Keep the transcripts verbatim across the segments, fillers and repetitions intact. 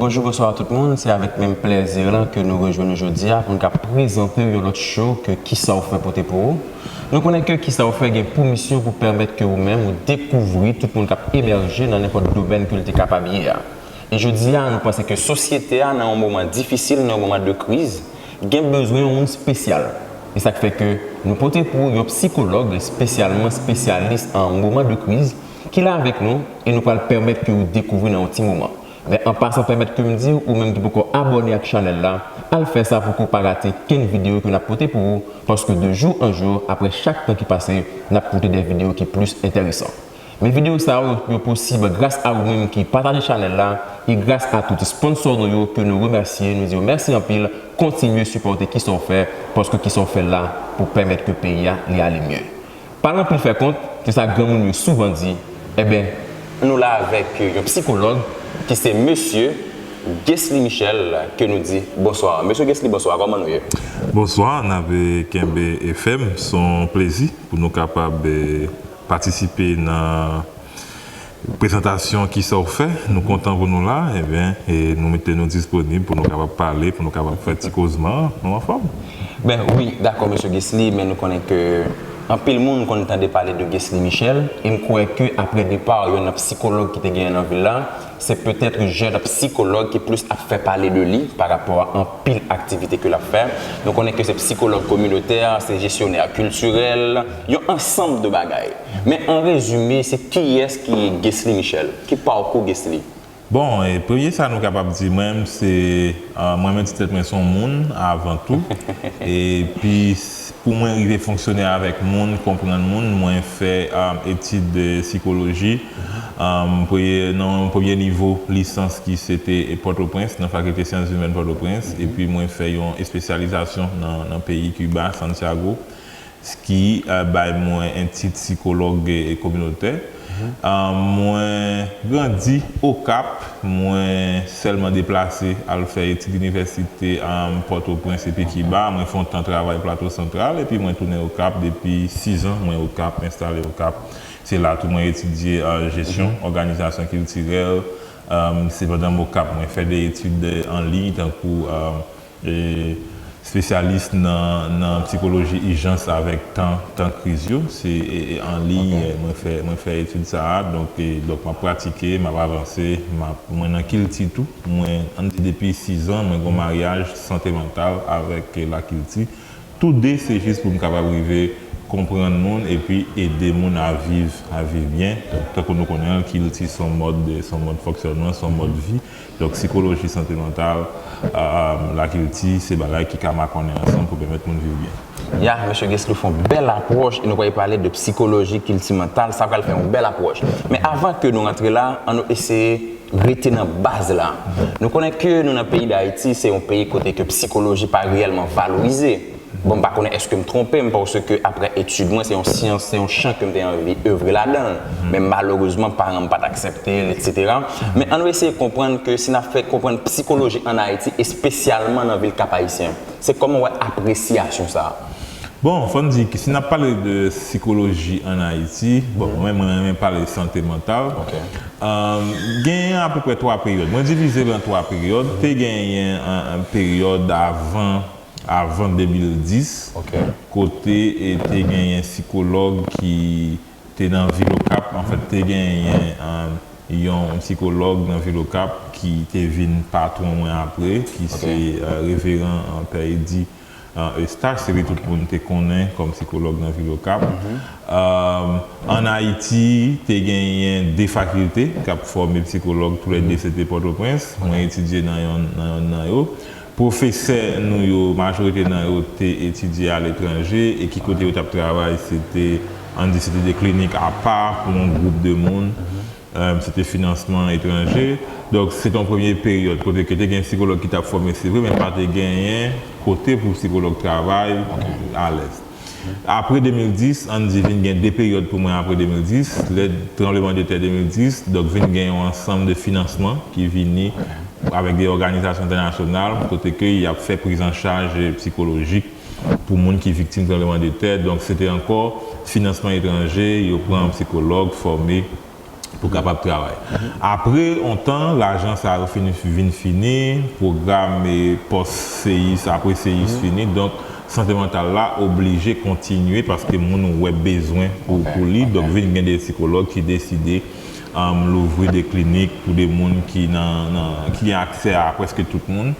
Bonjou, bonswa tout moun. Se avèk menm plèzi la ke nou rejwenn nou jodi a pou n ka prezante w yon lòt show ke Kisa w fè pote pou ou. Nou konnen ke Kisa w fè gen pou misyon pou pèmèt ke ou menm ou dekouvri tout moun k ap emèje nan nenpòt domèn ke l te kapab ye a. E jodi a, nou panse ke sosyete a nan yon moman difisil, nan yon moman de kriz, gen bezwen yon moun espesyal. E sa k fè ke nou pote pou ou yon sikològ espesyalman espesyalis an moman de kriz ki la avèk nou e nou pral pèmèt ke ou dekouvri nan yon ti moman. Men an pasan, pèmèt ke m di w, ou menm ki poko abòne ak chanèl la, al fè sa pou ke w pa rate kenn videyo ke n ap pote pou ou, paske de jou an jou, apre chak tan ki pase, n ap pote de videyo ki plis enteresan. Men videyo sa yo, yo posib gras a ou menm ki pataje chanèl la e gras a tout sponsò nou yo ke nou remèsye, nou di yo mèsi anpil, kontinye sipòte Kisa w fè, paske Kisa w fè la pou pèmèt ke peyi a li ale mye. Pa nan pil fè kont, se sa granmoun yo souvan di, enben, nou la avèk yon sikològ ki se mesye Guesly Michel, ke nou di bonswa. Mesye Guesly, bonswa, kòman nou ye? Bonswa, n ap, eh, kenbe fèm. Se yon plezi pou nou kapab, eh, patisipe nan prezantasyon Kisa w fè. Nou kontan pou nou la, enben, e nou mete nou disponib pou nou kapab pale, pou nou kapab fè ti kozman an. Nou anfòm? Ben wi, dakò, mesye Guesly, men nou konnen ke anpil moun konn tande pale de Guesly Michel, e m kwè ke apre depa yon sikològ ki te genyen nan vil la, se petèt jèn sikològ ki plis ap fè pale de li pa rapò a anpil aktivite ke l ap fè. Nou konnen ke se sikològ kominotè, se jesyonè kiltirèl, yon ansanm de bagay. Men an rezime, se kiyès ki Guesly Michel? Ki pakou Guesly? Bon, e premye sa nou kapab di mwen, se, ah, mwen menm ti tèt mwen se yon moun avan tou. Epi s- pou mwen rive fonksyone avèk moun, konprann moun, mwen fè, ah, etid de sikoloji, ah, premye, nan yon premye nivo lisans ki se te Pòtoprens, nan Fakilte Syans Imèn Pòtoprens, epi mwen fè yon espesyalizasyon nan, nan peyi Kiba, Santiago, ki, eh, bay mwen en tit sikològ, eh, kominotè. Ah, mwen grandi Okap, mwen sèlman deplase al fè etid inivèsite, ah, Pòtoprens epi Kiba. Mwen fè yon tan travay Plato Santral, epi mwen tounen Okap depi sis an, mwen Okap, enstale Okap. Se la tou mwen etidye, ah, jesyon, òganizasyon kiltirèl. Ah, se pandan m Okap mwen fè de etid, eh, an liy, tankou, ah, e, espesyalis nan, nan sikoloji ijans avèk tan, tan kriz yo. Se, e, e, an liy, e, mwen fè, mwen fè etid sa a. Donk, e, donk, m ap pratike, m ap avanse, m ap, mwen nan kilti tou. Mwen, ann di depi sis an, mwen gen yon maryaj sante mantal avèk, e, lakilti. Toude, se jis pou m kapab rive konprann moun epi ede moun a viv, a viv byen. Donk, tankou nou konnen l, kilti se yon mòd, se yon mòd fonksyònman, se yon mòd vi. Donk, sikoloji, sante mantal, a, a, lakilti, se bagay ki ka makonnen ansanm pou pèmèt moun viv byen. Ya, mesye Guesly fè yon bèl apwòch, e nou pral pale de sikoloji, kilti mantal, sa pral fè yon bèl apwòch. Men avan ke nou rantre la, ann nou eseye rete nan baz la. Nou konnen ke nou nan peyi Dayiti, se yon peyi kote ke sikoloji pa reyèlman valorize. Bon, m pa konnen èske m twonpe m, paske apre etid mwen, se yon syans, se yon chan ke m te anvi evre ladan l. Men malerezman, paran m pa t aksepte l, etsetera. Men ann nou eseye konprann ke si n ap fè konprann sikoloji ann Ayiti, espesyalman nan vil Kap Ayisyen, se kòman w wè apresyasyon sa a? Bon, fò n di ke si n ap pale de sikoloji ann Ayiti, bon, mwen, mwen renmen pale sante mantal. Ok. Ahn, genyen apeprè twa peryòd. Mwen divize l an twa peryòd. Te genyen an, an peryòd avan avan de mil dis, kote, e, te genyen sikològ ki te nan vil Okap. Anfèt, te genyen, e, yon sikològ nan vil Okap ki te vin patwon mwen apre, ki se, e, Reveran, e, Pè Eddy, e, Eustache, se li tout moun te konnen kòm sikològ nan vil Okap. E, ann Ayiti, te genyen de fakilte k ap fòme sikològ, toulède se te Pòtoprens. Mwen etidye nan yonn, nan yonn nan yo. Pwofesè nou yo, majorite nan yo te etidye aletranje, e ki kote yo t ap travay, se te, ann di, se te de klinik apa pou yon gwoup de moun. E, se te finansman etranje. Donk, se te yon premye peryòd kote ke te gen sikològ ki t ap fòme, se vre, men pa te genyen kote pou sikològ travay alèz. Apre de mil dis, ann di vin gen de peryòd pou mwen apre de mil dis, lè tranblemanntè de mil dis, donk vin gen yon ansanm de finansman ki vini avèk de òganizasyon entènasyonal, kote ke y ap fè prizanchaj sikolojik pou moun ki viktim tranblemanntè. Donk, se te ankò finansman etranje, yo pran sikològ, fòme, pou kapab travay. Apre yon tan, lajan sa yo fin, vin fini, pwogram e pòs seyis, apre seyis fini, donk sante mantal la oblije kontinye paske moun wè bezwen pou, pou li, donk vin gen de sikològ ki deside um, louvri de klinik pou de moun ki nan, nan ki gen aksè a prèske tout moun.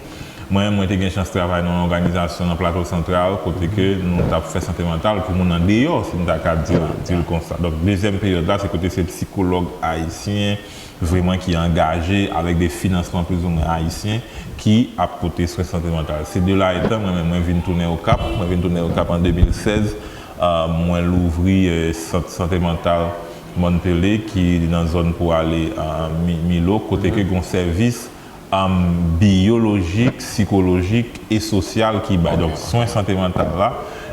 Mwen, mwen te gen chans travay nan yon òganizasyon nan Plato Santral kote ke nou t ap fè sante mantal pou moun andeyò, si m ta ka di, di l konsa. Donk, dezyèm peryòd la, se kote se sikològ ayisyen vreman ki angaje avèk de finansman plizoumwen ayisyen ki ap pote swen sante mantal. Se de la etan, mwen menm, mwen vin tounen Okap. Mwen vin tounen Okap an de mil sèz. Uh, mwen louvri uh, sant sante mantal Mòn Pele ki nan zòn pou ale uh, Milo, kote ke gen sèvis um, biyolojik, sikolojik e sosyal ki bay. Donk, swen sante mantal la,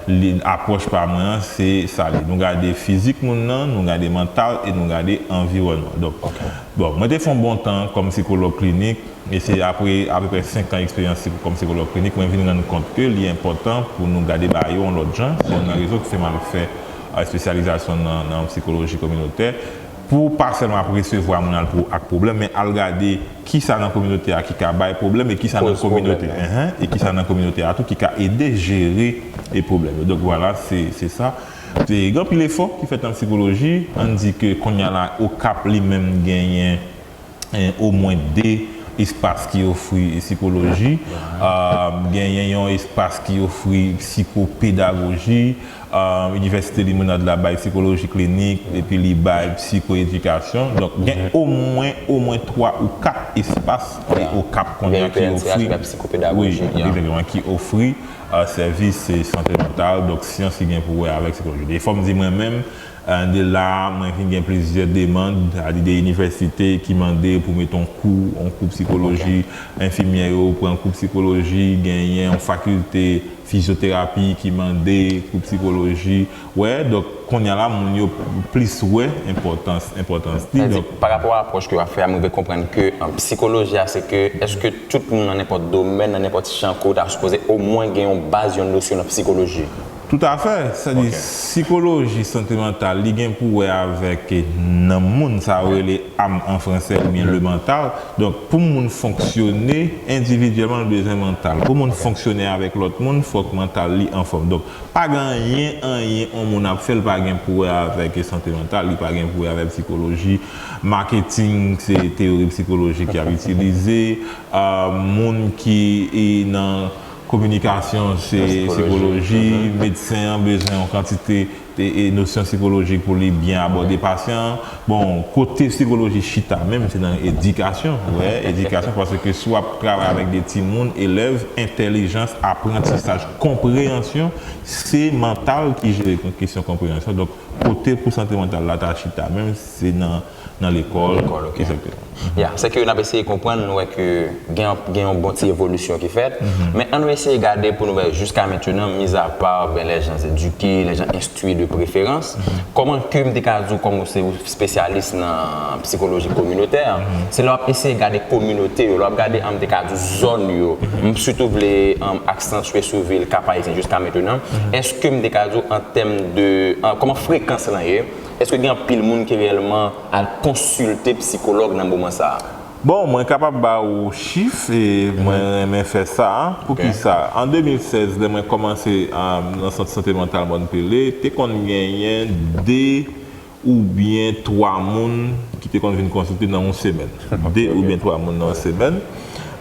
li, apwòch pa mwen an, se sa li. Nou gade fizik moun nan, nou gade mantal e nou gade anviwònman. Donk, bon, mwen te fè yon bon tan kòm sikològ klinik, e se apre apeprè senk an eksperyans kòm sikològ klinik, mwen vin rann kont ke li enpòtan pou nou gade bagay yo yon lòt jan. Se youn nan rezon ki fè m al fè uh, espesyalizasyon nan, nan sikoloji kominotè. Pou pa sèlman ap resevwa moun al pou, ak pwoblèm, men al gade kisa nan kominote a ki ka bay pwoblèm e kisa nan kominote, enhen, e kisa nan kominote a tou ki ka ede jere e pwoblèm yo. Donk vwala, se, se sa. Te gen anpil efò ki fèt nan sikoloji. Ann di ke kounye a la, Okap li menm genyen en, omwen de espas ki ofri sikoloji. Uh, genyen yon espas ki ofri sikopedagoji. Uh, Inivèsite Limonad la bay sikoloji klinik, epi li bay sikoedikasyon. Donk, gen omwen, omwen twa ou kat espas e Okap kounye a ki ofri, wi, egzakteman, ki ofri uh, sèvis se sante mantal, donk syans ki gen pou wè avèk sikoloji. E fò m di mwen menm, uh, de la, mwen vin gen plizyè demann, sa di de inivèsite ki mande pou mete yon kou, yon kou sikoloji, enfimyè yo pran kou sikoloji, genyen yon fakilte fizyoterapi ki mande kou sikoloji. Wè, donk, kounye a la, moun yo plis wè enpòtans, enpòtans li. Sa di, donk, pa rapò a apwòch ke w ap fè a, m rive konprann ke, uh, sikoloji a, se ke, èske tout moun nan nenpòt domèn, nan nenpòt chan ke w ta sipoze omwen gen yon baz, yon nosyon nan sikoloji? Toutafè. Sa di, sikoloji, sante mantal, li gen pou wè avèk, eh, nanm moun, sa yo rele âme an fransè oubyen le mental. Donk, pou moun fonksyone endividyèlman, l bezwen mantal. Pou moun fonksyone avèk lòt moun, fòk mantal li anfòm. Donk, pa gen anyen, anyen yon moun ap fè, l pa gen pou wè avèk sante mantal, li pa gen pou wè avèk sikoloji. Maketing, se teyori sikolojik y ap itilize. Ah, moun ki, e, nan kominikasyon, se sikoloji. Medsen an bezwen yon kantite e, e nosyon sikolojik pou li byen abòde pasyan an. Bon, kote sikoloji chita menm, se nan edikasyon. Wè, edikasyon, paske si w ap travay avèk de timoun, elèv, entèlijans, aprantisaj, konpreyansyon, se mantal ki jere kon-, kesyon konpreyansyon. Donk, kote pou sante mantal la ta chita menm, se nan, nan lekòl. Lekòl, ok. Egzakteman. Ya, se ke n ap eseye konprann, nou wè ke gen, gen yon bon ti evolisyon ki fèt. Men ann nou eseye gade pou nou wè, jiska mentenan, mizapa, ben, les gens éduqués, les gens instruits de préférence, kòman ke m te ka di w, kòm ou se yon espesyalis nan sikoloji kominotè, se lè w ap eseye gade kominote yo, lè w ap gade, an, m te ka di w, zòn yo, m sitou vle, an, aksantye sou vil Kap Ayisyen jiska mentenan, èske m te ka di w, an tèm de, an, kòman frekans lan ye, èske gen anpil moun ki reyèlman al konsilte sikològ nan moman sa a? Bon, mwen kapab ba ou chif, e mwen renmen fè sa. Poukisa? An de mil sèz, lè mwen kòmanse, a, nan sant sante mantal Mòn Pele, te konn genyen de oubyen twa moun ki te konn vin konsilte nan yon semèn. De oubyen twa moun nan yon semèn.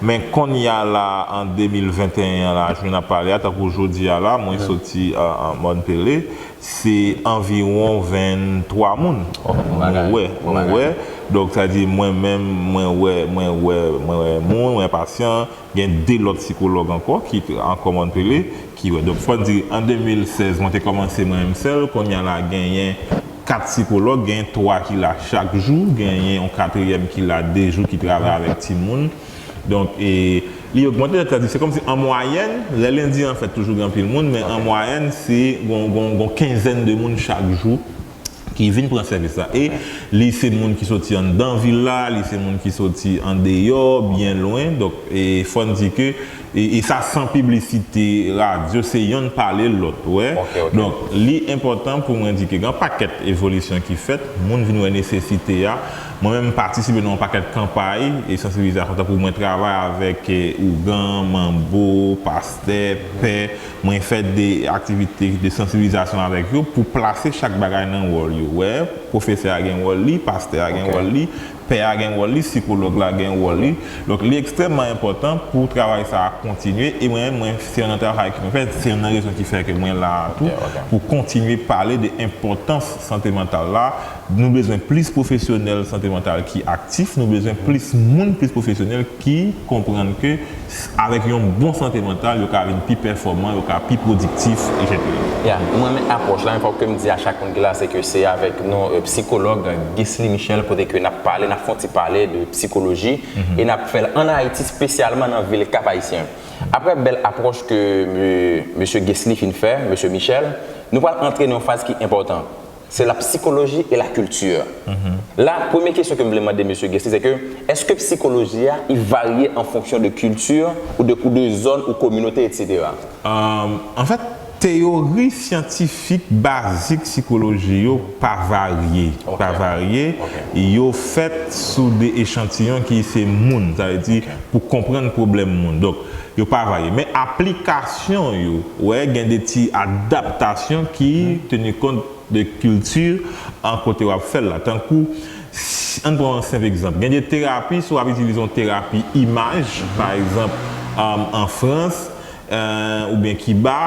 Men kounye a la, an de mil venteyen an la, jounen n ap pale a, tankou jodi a la, mwen soti, a, a Mòn Pele, se anviwon venntwa moun. Mwen wè, mwen wè. Donk, sa di, mwen menm, mwen wè, mwen wè, mwen wè moun, mwen pasyan, gen de lòt sikològ ankò, ki t-, ankò Mòn Pele, ki wè. Donk, fò n di, an de mil sèz, mwen te kòmanse mwen menm sèl, kounye a la, genyen kat sikològ, genyen twa ki la chak jou, genyen yon katriyèm ki la de jou, ki travay avèk timoun. Donk, e, li ogmante, sètadi, se kòmsi an mwayèn, lè lendi an fèt, toujou gen anpil moun, men an mwayèn, se gon, gon, gon kenzèn de moun chak jou ki vin pran sèvis la. E li se moun ki soti anndan vil la, li se moun ki soti andeyò, byen lwen. Donk, e fò n di ke E, e sa san piblisite, radyo, se yonn pale lòt, ou wè. Ok, ok. Donk, li enpòtan pou mwen di ke gen pakèt evolisyon ki fèt, moun vin wè nesesite a. Mwen menm, m patisipe nan yon pakèt kanpay e sansibilizasyon, tankou mwen travay avèk eh, ougan, manbo, pastè, pè. Mwen fè de aktivite de sansibilizasyon avèk yo pou plase chak bagay nan wòl yo. Ou wè, pwofesè a gen wòl li, pastè a gen wòl li, pè a gen wòl li, sikològ la gen wòl li. Donk, li ekstrèmman enpòtan pou travay sa a kontinye. E mwen menm, mwen, se yon nan travay ke mwen fè, se yon nan rezon ki fè ke mwen la a tou, pou kontinye pale de enpòtans sante mantal la. Nou bezwen plis pwofesyonèl sante mantal ki aktif, nou bezwen plis moun, plis pwofesyonèl ki konprann ke avèk yon bon sante mantal, yo ka vin pi pèfòman, yo ka pi pwodiktif, etsetera. Ya, mwen renmen apwòch la, men fòk ke m di a chak moun ki la, se ke se avèk nou, euh, psikològ Guesly Michel, kote ke n ap pale, n ap fè yon ti pale de psikoloji, e n ap fè l ann Ayiti, espesyalman nan vil Kap Ayisyen. Apre bèl apwòch ke mesye Guesly fin fè, mesye Michel, nou pral antre nan yon faz ki enpòtan. C'est la psychologie et la culture. La, premye kesyon ke m vle mande mesye Guesly, se ke, èske psikoloji a, li varye an fonksyon de kilti, ou de, ou de zòn, ou kominote, etsetera? Euh, anfèt, teyori syantifik bazik sikoloji yo pa varye. Pa varye. Yo fèt sou de echantiyon ki se moun. Sa vle di, pou konprann pwoblèm moun. Donk, yo pa varye. Men aplikasyon yo, wè, gen de ti adaptasyon ki teni kont de kilti an kote w ap fè l la. Tankou, ann pran yon senp egzanp. Gen de terapi, si w ap itilize yon terapi imaj, pa egzanp, um, an Frans, euh, oubyen Kiba,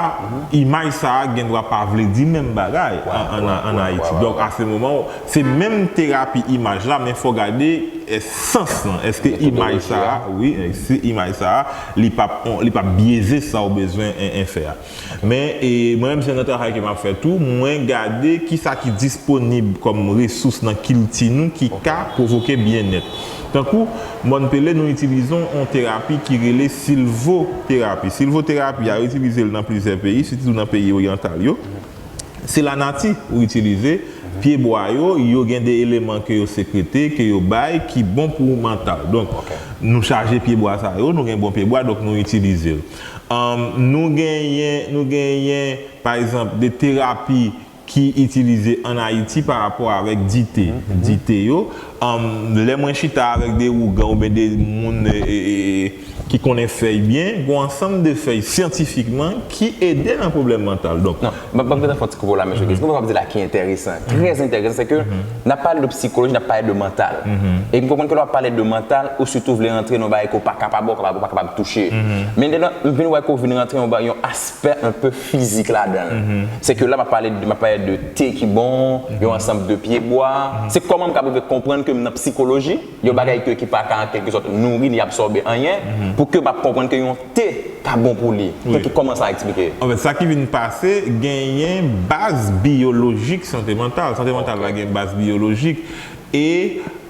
imaj sa a gen dwa pa vle di menm bagay an, an, an Ayiti. Donk, a se moman, se menm terapi imaj la, men fò gade, eh, sans lan. Èske imaj sa a, wi, èske imaj sa a, li p ap, li p ap byeze sa w bezwen en, en fè a. Men, e, mwen menm, se nan travay ke m ap fè tou, mwen gade kisa ki disponib kòm resous nan kilti nou ki ka pwovoke byennèt. Tankou, Mòn Pele, nou itilize yon terapi ki rele silvoterapi. Silvoterapi a, yo itilize l nan plizyè peyi, sitou nan peyi oryantal yo. Se lanati ou itilize. Pyebwa yo, yo gen de eleman ke yo sekrete, ke yo bay, ki bon pou mantal. Donk, nou chaje pyebwa sa yo, nou gen bon pyebwa, donk nou itilize l. Um, nou genyen, nou genyen, pa egzanp, de terapi ki itilize ann Ayiti pa rapò avèk dite, dite yo. Um, lè mwen chita avèk de ougan oubyen de moun, e, e, e, ki konnen fèy byen, gen yon ansanm de fèy syantifikman ki ede nan pwoblèm mantal. Donk, Non, ban ban m gentan fè yon ti koupe w la, mesye Chris. Gen yon bagay w ap di la ki enteresan, trè enteresan, se ke n ap pale de psikoloji, n ap pale de mantal. E m konprann ke lè w ap pale de mantal, ou sitou vle rantre nan yon bagay ke w pa kapab, ou pa kapab, ou pa kapab touche. Men dedan, m vin wè ke w vin rantre yon ba-, yon aspè un peu fizik ladan l. Se ke la, m ap pale de, m ap pale de te ki bon, yon ansanm de pyebwa. Se kòman m kapab konprann ke m nan psikoloji, yon bagay ke, ki pa ka, an kèlkesòt, nouri ni absòbe anyen, pou ke m ap konprann ke yon te ka bon pou li. Te ki, kòman sa eksplike? Anfèt, sa ki vin pase, genyen baz biyolojik sante mantal. Sante mantal la gen baz biyolojik. E,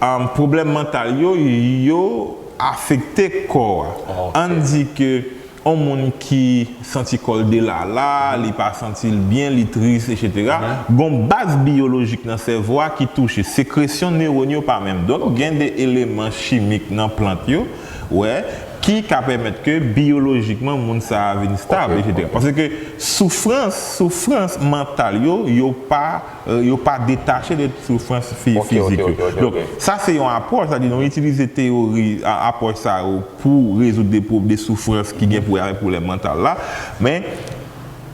um, pwoblèm mantal yo, yo afekte kò a. Ann di ke yon moun ki santi kò l delala, li pa santi l byen, li tris, etsetera. Gen yon baz biyolojik nan sèvo a ki touche. Sekresyon newòn yo pa menm. Donk, gen de eleman chimik nan plant yo, wè, ki ka pèmèt ke biyolojikman moun sa a vin stab, etsetera. Paske soufrans, soufrans mantal yo, yo pa, euh, yo pa detache de soufrans fi-, fizik yo. Donk, sa se yon apwòch, sa di nou itilize teyori, a-, apwòch sa yo pou rezoud de pwob-, de soufrans ki gen pou wè avèk pwoblèm mantal la. Men,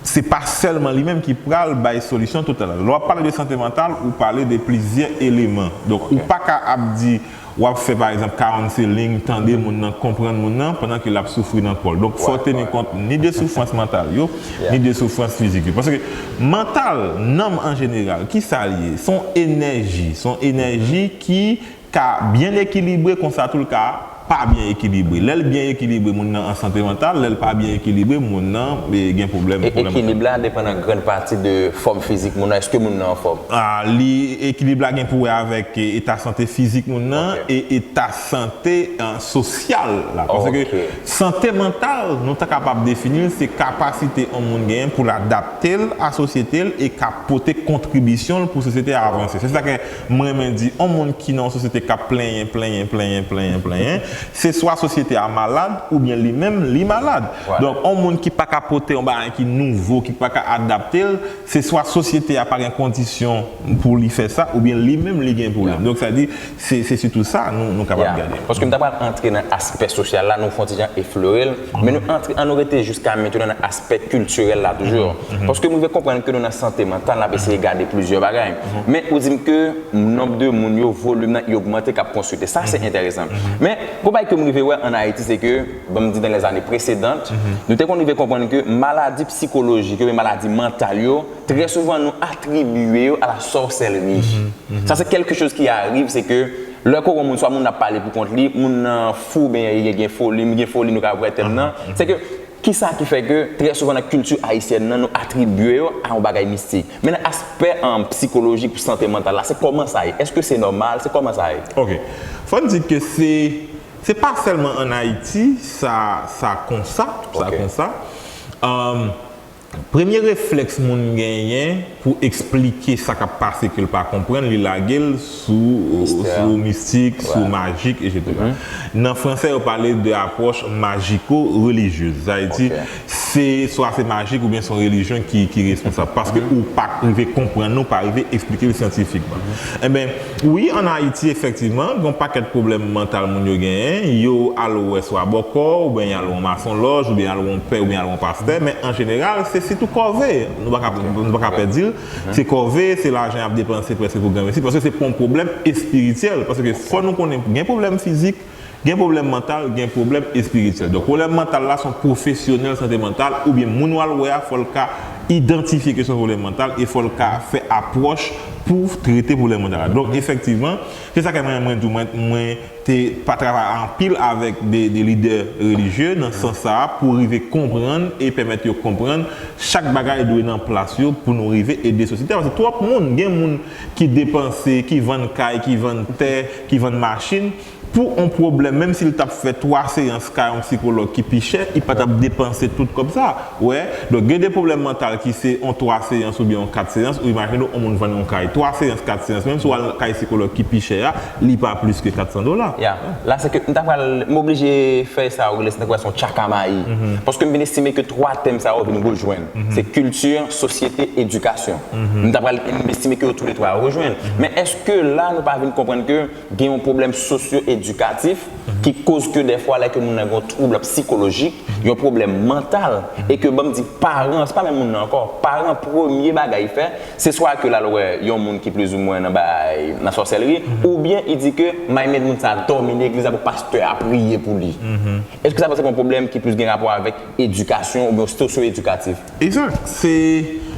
se pa sèlman li menm ki pral bay solisyon total la. Lè w ap pale de sante mantal, ou pale de plizyè eleman. Donk, ou pa ka ap di, w ap fè, pa egzanp, counseling, tande moun nan, konprann moun nan, pandan ke l ap soufri nan kò l. Donk, fò w teni kont ni de soufrans mantal yo, ni de soufrans fizik yo. Paske mantal, nanm an jeneral, ki sa l ye? Se yon enèji. Se yon enèji ki ka byen ekilibre, konsa tou l ka pa byen ekilibre. Lè l byen ekilibre, moun nan an sante mantal, lè l pa byen ekilibre, moun nan, e, gen pwoblèm, pwoblèm mantal. Ekilib la depann an grann pati de fòm fizik moun nan. Èske moun nan anfòm? A, li, ekilib la gen pou wè avèk, e, eta sante fizik moun nan e eta sante, e, sosyal la. Paske sante mantal, nou ta kapab defini l, se kapasite yon moun genyen pou l adapte l a sosyete l e ka pote kontribisyon l pou sosyete a avanse. Se sa ke m renmen di, yon moun ki nan yon sosyete k ap plenyen, plenyen, plenyen, plenyen, plenyen, Se swa sosyete a malad oubyen li menm li malad. Donk, yon moun ki pa ka pote yon bagay ki nouvo, ki pa ka adapte l, se swa sosyete a pa gen kondisyon pou li fè sa, oubyen li menm li gen pwoblèm. Donk, sa di, se, se sitou sa nou, nou kapab gade. Paske m ta pral antre nan aspè sosyal la, nou fè yon ti jan eflore l, men nou antre, ann nou rete jiska mentnan nan aspè kiltirèl la toujou. Paske m rive konprann ke nou nan sante mantal, n ap eseye gade plizyè bagay. Men ou di m ke nonb de moun yo, volim nan, i ogmante, k ap konsilte. Sa, se enteresan. Men, gon bagay ke m rive wè ann Ayiti, se ke, ban m di, dans les années précédentes, nou te konn rive konprann ke maladi psikolojik yo, oubyen maladi mantal yo, trè souvan nou atribye yo a la sorcellerie. Sa, se quelque chose qui arrive, se ke lè ke yon moun, swa moun nan ap pale pou kont li, moun nan fou, oubyen li gen foli, li gen foli, nou ka wè tèm nan. Se ke, kisa ki fè ke trè souvan nan kilti ayisyèn nan, nou atribye yo a yon bagay mistik? Men nan aspè, um, psikolojik pou sante mantal la, se kòman sa ye? Èske se nòmal? Se kòman sa ye? Ok. Fò n di ke se, se pa sèlman ann Ayiti, sa, sa konsa, sa konsa. Um, premye reflèks moun genyen pou eksplike sa k ap pase ke l pa konprann, li lage l sou, sou mistik, sou majik, etsetera. Nan fransè, yo pale de apwòch majiko-relijyez. Sa vle di, se, swa se majik oubyen se yon relijyon ki, ki responsab. Paske ou pa rive konprann, ou pa rive eksplike l syantifikman. Enben, wi, ann Ayiti, efektivman, gen yon pakèt pwoblèm mantal moun yo genyen. Yo al wè swa bòkò, oubyen y al wè yon masonlòj, oubyen y al wè yon pè, oubyen y al wè yon pastè, men an jeneral, se sitou kòve. Nou pa ka, nou pa ka pè di l. Se kòve, se lajan y ap depanse prèske pou granmesi, paske se pa yon pwoblèm espirityèl. Paske fò nou konnen, gen pwoblèm fizik, gen pwoblèm mantal, gen pwoblèm espirityèl. Donk, pwoblèm mantal la, se yon pwofesyonèl sante mantal, oubyen moun w al wè a, fò l ka idantifye ke se yon pwoblèm mantal, e fò l ka fè apwòch pou trete pwoblèm mantal la. Donk, efektivman, se sa ke mwen, mwen di w, mwen, mwen te pa travay anpil avèk de, de lidè relijye nan sans sa a pou rive konprann e pèmèt yo konprann chak bagay dwe nan plas yo pou nou rive ede sosyete a. Paske twòp moun, gen moun ki depanse, ki vann kay, ki vann tè, ki vann machin, pou yon pwoblèm, menm si l t ap fè twa seyans kay yon sikològ ki pi chè, li pa t ap depanse tout kòb sa. Wè, donk gen de pwoblèm mantal ki se yon twa seyans oubyen yon kat seyans, ou imajine w, yon moun vann yon kay, twa seyans, kat seyans, menm si w al kay sikològ ki pi chè a, li pa plis ke kat san dola. Ya, la se ke m ta pral, m oblije fè sa, ou rele sa, se yon tchakamayi. Paske m vin estime ke twa tèm sa yo vin rejwenn. Se kilti, sosyete, edikasyon. M ta pral, m estime ke yo tou le twa yo rejwenn. Men èske la nou pa vin konprann ke gen yon pwoblèm sosyo-edikatif ki koz ke dèfwa lè ke moun nan gen yon twoub psikolojik, yon pwoblèm mantal, e ke ban m di paran, se pa menm moun nan ankò, paran premye bagay li fè, se swa ke l al wè yon moun ki plizoumwen nan bay, nan sòsèlri, oubyen li di ke m a met moun sa a dòmi nan legliz la pou pastè a priye pou li. Èske sa pa se yon pwoblèm ki plis gen rapò avèk edikasyon oubyen sosyo-edikatif? Egzak, se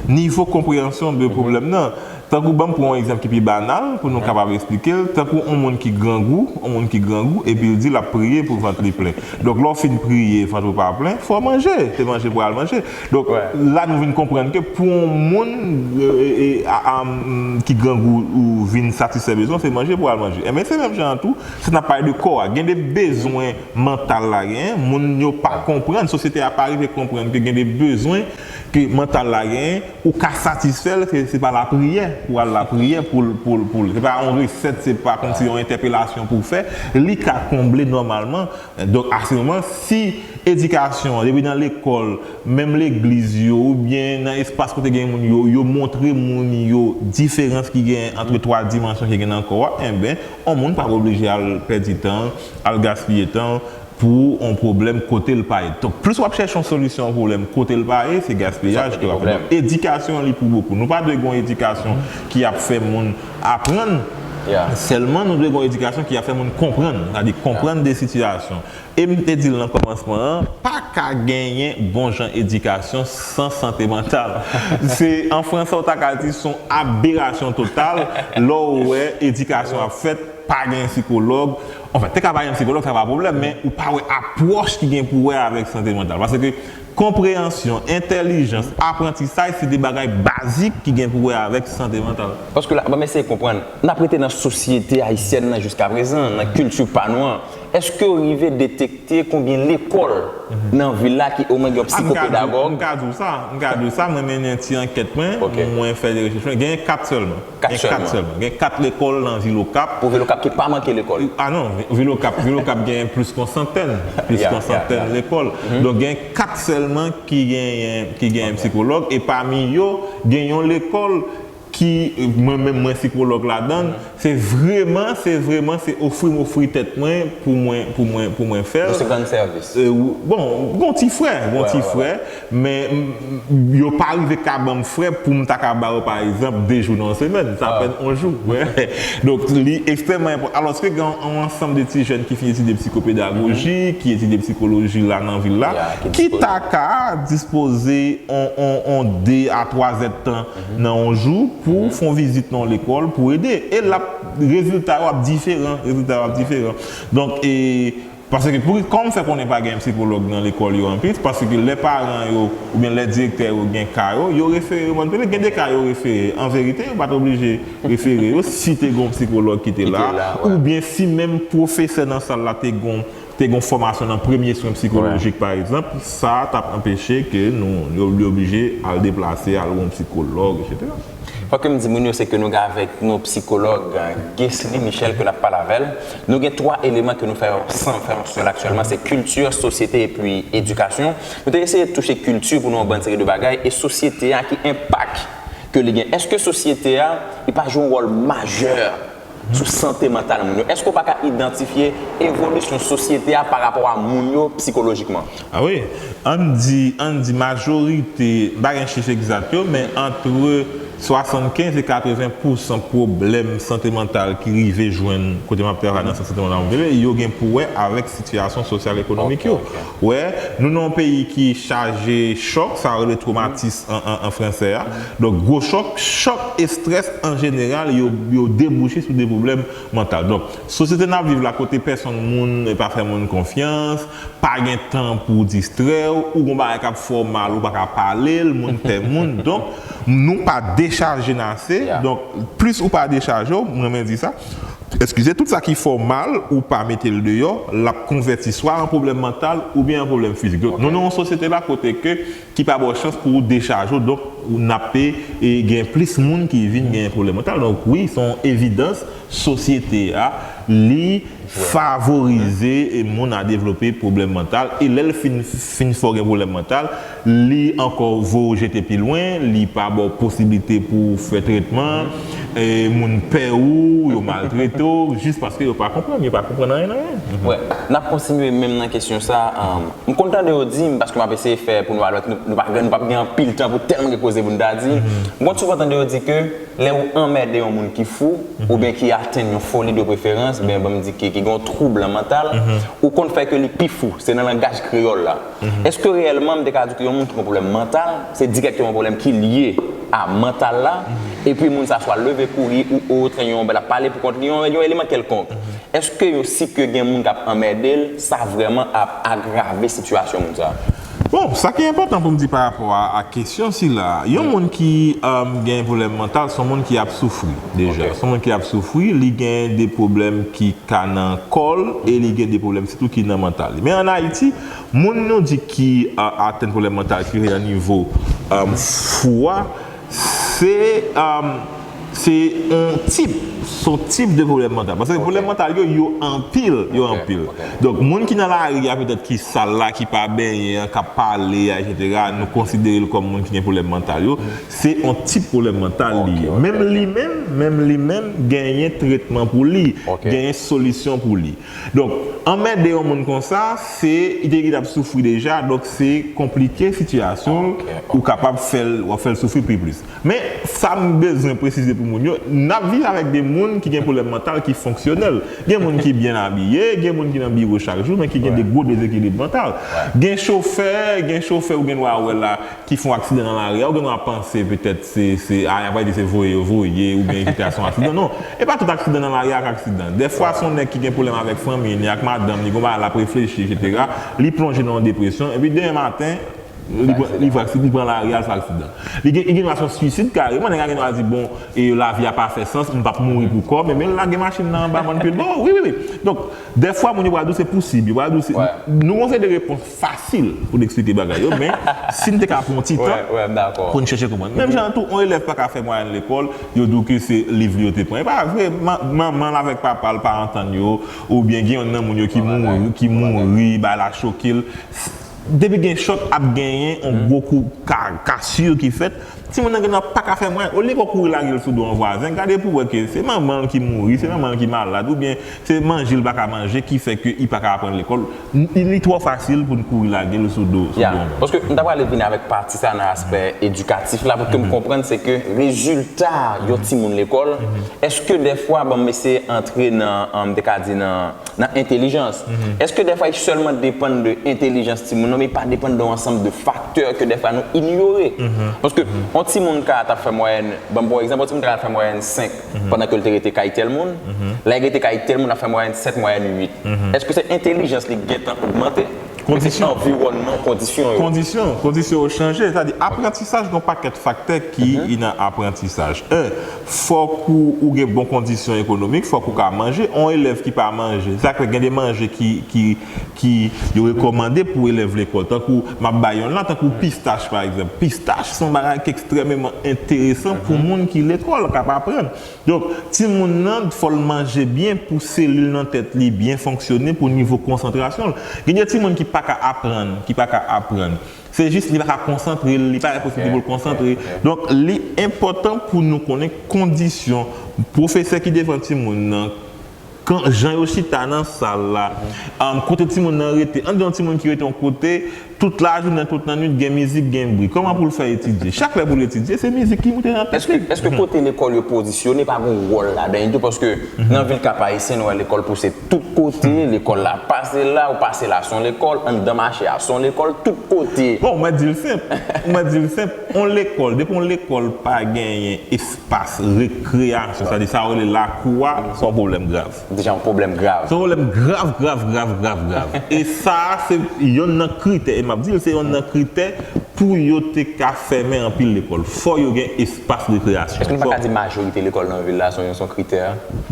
nivo konpreyansyon de pwoblèm nan. Tankou, ban m pran yon egzanp ki pi banal pou nou kapab eksplike l, tankou yon moun ki grangou, yon moun ki grangou, epi l di l ap priye pou vant li plen. Donk, lè w fin priye, vant ou pa plen, fò w manje, se manje pou al manje. Donk, la nou vin konprann ke pou yon moun, e, e, a, a, m, ki grangou ou vin satisfè bezwen, se manje pou al manje. Enben, se menm jan an tou, si n ap pale de kò a, gen de bezwen mantal la genyen, moun yo pa konprann, sosyete a pa rive konprann ke gen de bezwen ke mantal la genyen, ou ka satisfè l, se, se pa lapriyè, pou al lapriyè pou l, pou l, pou l. Se pa yon resèt, se pa kòmsi yon entèpelasyon pou w fè, li ka konble nòmalman. Donk, a se moman, si edikasyon an, depi nan lekòl, menm legliz yo, oubyen nan espas kote gen moun yo, yo montre moun yo diferans ki gen ant twa dimansyon ki gen nan kò a, enben, yon moun pa oblije al pèdi tan, al gaspiye tan pou yon pwoblèm kote l pa ye. Donk, plis w ap chèche yon solisyon yon pwoblèm kote l pa ye, se gaspiyaj ke w ap fè. Donk, edikasyon an li pou bokou. Nou pa dwe gen yon edikasyon ki ap fè moun aprann sèlman, nou dwe gen yon edikasyon ki ap fè moun konprann, sètadi konprann de sitiyasyon. E m te di l nan kòmansman an, pa ka genyen bon jan edikasyon san sante mantal. Se, an fransè, w ta ka di se yon aberasyon total lè w wè edikasyon ap fèt, pa gen sikològ. Anfen, te ka pa gen sikològ, sa pa pwoblèm, men ou pa wè apwòch ki gen pou wè avèk sante mantal. Paske konpreyansyon, entèlijans, aprantisaj, se de bagay bazik ki gen pou wè avèk sante mantal. Paske la, ban m eseye konprann, n ap rete nan sosyete ayisyèn nan jiskaprezan, nan kilti pa nou an. Èske w rive detekte konbyen lekòl nan vil la ki omwen gen yon Ah, m ka di- psikopedagòg? M ka di w sa, m ka di w sa, mwen mennen ti ankèt mwen, Ok. Mwen fè de rechèch mwen, genyen kat sèlman. Kat Gen sèlman. Kat sèlman. Gen kat lekòl nan vil Okap. Pou vil Okap ki pa manke lekòl. Ah non, vil Okap, vil Okap genyen plis ke yon santèn, plis Ya, ke yon ya, santèn ya. Lekòl. Donk gen kat sèlman ki genyen ki genyen psikològ e pami yo gen yon lekòl ki mwen menm mwen psikològ ladan, se vrèman, se vrèman se ofri m ofri tèt mwen pou mwen pou mwen pou mwen fè l. Jis rann sèvis. Euh, bon, gon ti frè, gon Ouais, ti ouais, frè, men mm, yo pa rive ka ban m frè pou m ta ka ba yo pa egzanp de jou nan yon semèn, sa Ah. apèn yon jou. Ouais. Donk li ekstrèmman enpòtan. Alòske gen yon ansanm de ti jèn ki fin etidye psikopedagoji, ki etidye psikoloji la nan vil la, Yeah, ki ki dispo- ta ka dispoze on, on, on de a twa zèdtan nan yon jou pou fè yon vizit nan yon lekòl pou ede. E l ap rezilta yo ap diferan, rezilta yo ap diferan. Donk e paske pou kòman fè konnen pa gen psikològ nan lekòl yo anpil, paske lè paran yo oubyen lè direktè yo gen ka yo, yo refere yo Mòn Pele, gen de ka yo refere. An verite, yo pa t oblije refere yo si te gen yon psikològ ki te Ki te la, la, ouais. Oubyen si menm pwofesè nan sal la te gen te gen fòmasyon nan premye swen psikolojik pa egzanp, sa t ap anpeche ke nou yo li oblije al deplase, al wè yon psikològ, etsetera. Fòk m di moun yo se ke nou gen avèk nou psikològ euh, Guesly Michel ke n ap pale avè l. Nou gen twa eleman ke nou fè ansanm, fè yon sèl aktyèlman, se kilti, sosyete epi edikasyon. Nou te eseye touche kilti pou nou yon bann seri de bagay e sosyete a ki enpak ke li gen. Èske sosyete a li pa jwe yon wòl majè sou sante mantal moun yo? Èske w pa ka idantifye evolisyon sosyete a pa rapò a moun yo psikolojikman? Ah wi, ann di ann di majorite, m pa gen chif egzak yo, men antre swasannkenz e katreven pousan pwoblèm sante mantal ki rive jwenn kote m ap travay nan sant sante mantal Mòn Pele, yo gen pou wè avèk sitiyasyon sosyal ekonomik yo. Wè, nou nan yon peyi ki chaje chòk, sa yo rele twomatis an, an, an fransè a. Donk gwo chòk, chòk, estrès an jeneral, yo, yo debouche sou de pwoblèm mantal. Donk sosyete n ap viv la kote pèsonn moun pa fè moun konfyans, pa gen tan pou distrè w, ou gon bagay k ap fè w mal, ou pa ka pale l, moun fè moun. Donk nou pa dechaje n ase. Donk plis ou pa dechaje w, m renmen di sa, eskize, tout sa ki fè w mal, ou pa mete l deyò, l ap konvèti swa an pwoblèm mantal oubyen an pwoblèm fizik. Donk nou nan yon sosyete la kote ke ki pa ba w chans pou w dechaje w, donk n ap e, gen plis moun ki vin gen pwoblèm mantal. Donk wi, se yon evidans, sosyete a li favorize e moun a devlope pwoblèm mantal, e lè l fin, fin fè w gen pwoblèm mantal, li ankò voye w jete pi lwen, li pa ba w posiblite pou w fè tretman, e moun pè ou, yo maltrete w jis paske yo pa konprann, yo pa konprann anyen nan anyen. Wè, n ap kontinye menm nan kesyon sa. M konn tande yo di m, paske m ap eseye fè pou nou al wè, nou, nou pa gen, nou p ap gen anpil tan pou tèlman gen koze pou nou ta di. M konn souvan tande yo di ke lè ou anmède yon moun ki fou, oubyen ki atenn yon foli de preferans, ben ban m di ke ki gen yon twoub mantal, ou konn fè ke li pi fou. Se nan langaj kreyòl la. Èske reyèlman m te ka di ke yon moun ki gen pwoblèm mantal, se dirèkteman yon pwoblèm ki lye a mantal la, epi moun sa swa leve kouri ou otrè, yon bèl ap pale pou kont li, yon, yon eleman kèlkonk? Èske yo si ke gen moun k ap anmède l, sa vrèman ap agrave sitiyasyon moun sa? Bon, sa ki enpòtan pou m di pa rapò a, a kesyon sila, yon moun ki um, gen pwoblèm mantal, se yon moun ki ap soufri deja. Se yon moun ki ap soufri, li gen de pwoblèm ki ka nan kò l e li gen de pwoblèm sitou ki nan mantal li. Men ann Ayiti, moun nou di ki uh, atenn pwoblèm mantal ki rive nan nivo um, fou a, se um, se yon tip, se yon tip de pwoblèm mantal. Paske pwoblèm mantal yo, yo anpil, yo anpil. Donk moun ki nan lari a petèt ki sal la, ki pa benyen an, k ap pale a, etsetera, nou konsidere l kòm moun ki gen pwoblèm mantal yo. Se yon tip pwoblèm mantal li ye. Menm li menm, menm li menm, genyen tretman pou li, genyen solisyon pou li. Donk anmède yon moun konsa, se li te gentan ap soufri deja, donk se konplike sitiyasyon, ou kapab fè l, w ap fè l soufri pi plis. Men sa m bezwen presize pou moun yo, n ap viv avèk de moun ki gen pwoblèm mantal ki fonksyonèl. Gen moun ki byen abiye, gen moun ki nan biwo chak jou, men ki gen de gwo dezekilib mantal. Gen chofè, gen chofè ou gen dwa wè la ki fè yon aksidan nan lari a, ou gen dwa panse petèt se, se, a, y ap di se voye yo voye, oubyen ki te a se yon aksidan. Non, e pa tout aksidan nan lari a k aksidan. Dèfwa se yon nèg ki gen pwoblèm avèk fanmi li, ak madanm li, gon bagay l ap reflechi, etsetera. Li plonje nan yon depresyon, epi demen maten, Li pran, li fè aksidan, li pran lari, al fè aksidan. Li gen, li gen dwa se yon swisid kareman, nèg la gen dwa di, bon, e lavi a pa fè sans, m p ap mouri pou kò, men, men l lage machin nan anba bann pye l. Bon, wi, wi, wi. Donk, dèfwa, moun yo pral di w se posib, yo pral di w se, nou gon seri de repons fasil pou n eksplike bagay yo, men si n te ka pran yon ti tan pou n chèche konprann. Menm jan tou, yon elèv pa ka fè mwayèn lekòl, yo di w ke se liv li yo te pran. E pa vre, manman l avèk papa l pa antann yo, oubyen gen yonn nan moun yo ki mouri, ki mouri, bagay la choke l. Depi gen chòk, ap genyen yon gwo kou ka, kasir ki fèt. Timoun nan gen nan pa ka fè mwayèn. Olye pou kouri lage l sou do yon vwazen, gade pou wè ke se manman l ki mouri, se manman l ki malad, oubyen se manje l pa ka manje ki fè ke li pa ka aprann lekòl. Li twò fasil pou n kouri lage l sou do, sou do yon moun. Paske m ta prale vin avèk pati sa nan aspè edikatif la, pou ke m konprann se ke rezilta yon timoun lekòl, èske dèfwa, bon, m eseye antre nan, m te ka di nan nan entèlijans. Èske dèfwa li sèlman depann de entèlijans timoun nan, men li pa depann de yon ansanm de faktè ke dèfwa nou inyore? Paske yon timoun ka t ap fè mwayèn, ban m pran egzanp, yon timoun ka t ap fè mwayèn senk pandan ke l te rete kay tèl moun, lè l rete kay tèl moun, l ap fè mwayèn sèt, mwayèn uit. Èske se entèlijans li gentan ogmante? Kondisyon. Anviwònman, kondisyon yo. Kondisyon, kondisyon yo chanje. Sa di, aprantisaj gen yon pakèt faktè ki nan aprantisaj. En, fòk ou, ou gen bon kondisyon ekonomik, fòk ou ka manje. Yon elèv ki pa manje, sa fè gen de manje ki, ki, ki yo rekòmande pou elèv lekòl. Tankou, m ap bay yon la, tankou pistach, pa egzanp. Pistach se yon bagay ki ekstrèmeman enteresan pou moun ki lekòl, k ap aprann. Donk, timoun nan, fò l manje byen pou selil nan tèt li byen fonksyone, pou nivo konsantrasyon l. Gen de timoun ki pa ka aprann, ki pa ka aprann. Se jis li pa ka konsantre l, li pa gen posiblite pou l konsantre. Donk, li enpòtan pou nou konnen kondisyon pwofesè ki devan timoun nan, kan, jan yo chita nan sal la, um, kote timoun nan rete. Ann di yon timoun ki rete yon kote, tout lajounen, tout lannwit, gen mizik, gen bri. Kòman pou l fè etidye? Chak lè pou l etidye, se mizik ki moute nan tèt li. Èske, èske kote lekòl yo pozisyone pa gen wòl ladan l tou? Paske nan vil Kap Ayisyen, nou wè lekòl pouse tout kote, lekòl la pase la, ou pase la, se yon lekòl, anndan mache a, se yon lekòl, tout kote. Bon, mwen di l senp. Mwen di l senp. Yon lekòl, depi yon lekòl pa genyen espas rekreyasyon, sa di sa yo rele lakou a, se yon pwoblèm grav. Deja yon pwoblèm grav. Se yon pwoblèm grav, grav, grav, grav, grav. E sa a, se yonn nan kritè, e m ap di l, se yonn nan kritè pou yo te ka fèmen anpil lekòl. Fò yo gen espas rekreyasyon. Èske nou pa ka di majorite lekòl nan vil la, se yon, se yon kritè?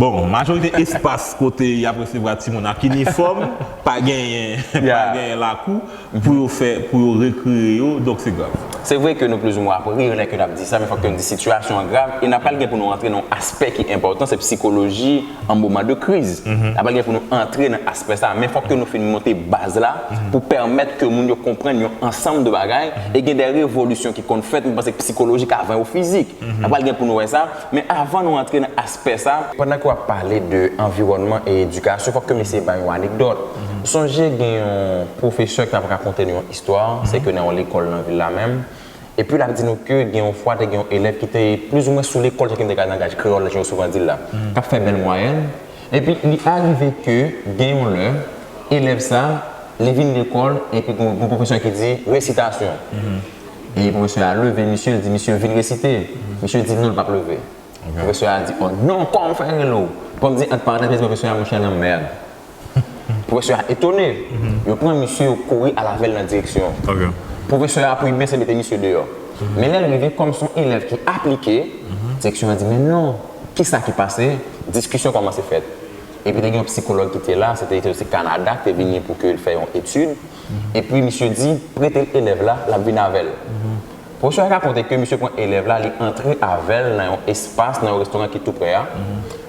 Bon, majorite espas kote y ap resevwa timoun ak inifòm, pa genyen, pa genyen lakou pou yo fè, pou yo rekreye yo, donk se grav. Se vre ke nou plizoumwen ap ri lè ke n ap di sa, men fòk ke n di sitiyasyon an grav, e n ap pral gen pou nou antre nan yon aspè ki enpòtan, se psikoloji an moman de kriz. N ap pral gen pou nou antre nan aspè sa, men fòk ke nou fin monte baz la pou pèmèt ke moun yo konprann yon ansanm de bagay, e gen de revolisyon ki konn fèt, m panse ke sikolojik avan yo fizik. N ap pral gen pou nou wè sa, men avan nou antre nan aspè sa, pandan ke w ap pale de anviwònman e edikasyon, fòk ke m eseye bay yon anekdòt. Sonje gen yon pwofesè ki t ap rakonte nou yon istwa, se ke nan yon lekòl nan vil la menm, epi l ap di nou ke gen yon fwa te gen yon elèv ki te plizoumwen sou lekòl, jan ke m te ka langaj kreyòl la, jan yo souvan di l la, k ap fè bèl mwayèn, epi li arive ke gen yon lè, elèv sa, li vin lekòl, epi gen yon pwofesè ki di, resitasyon. E pwofesè a leve misye, li di, misye, vin resite. Misye di, non, l p ap leve. Pwofesè a di, oh non, kòman m fè rele w? Bon, m di, ant parantèz, pwofesè a, monchè, nan mèd. Pwofesè a etone. Yo pran misye, yo kouri al avè l nan direksyon. Pwofesè a, pou li byen se mete misye deyò. Men lè l rive, kòm se yon elèv ki aplike, direksyon an di, men non, kisa ki pase? Diskisyon kòmanse fèt. Epi te gen yon psikològ ki te la, se te, se te Kanada, ki te vini pou ke l fè yon etid. Epi misye di, prete l elèv la, l ap vin avè l. Pwofesè a rakonte ke misye pran elèv la, li antre avè l nan yon espas, nan yon restoran ki tou prè a.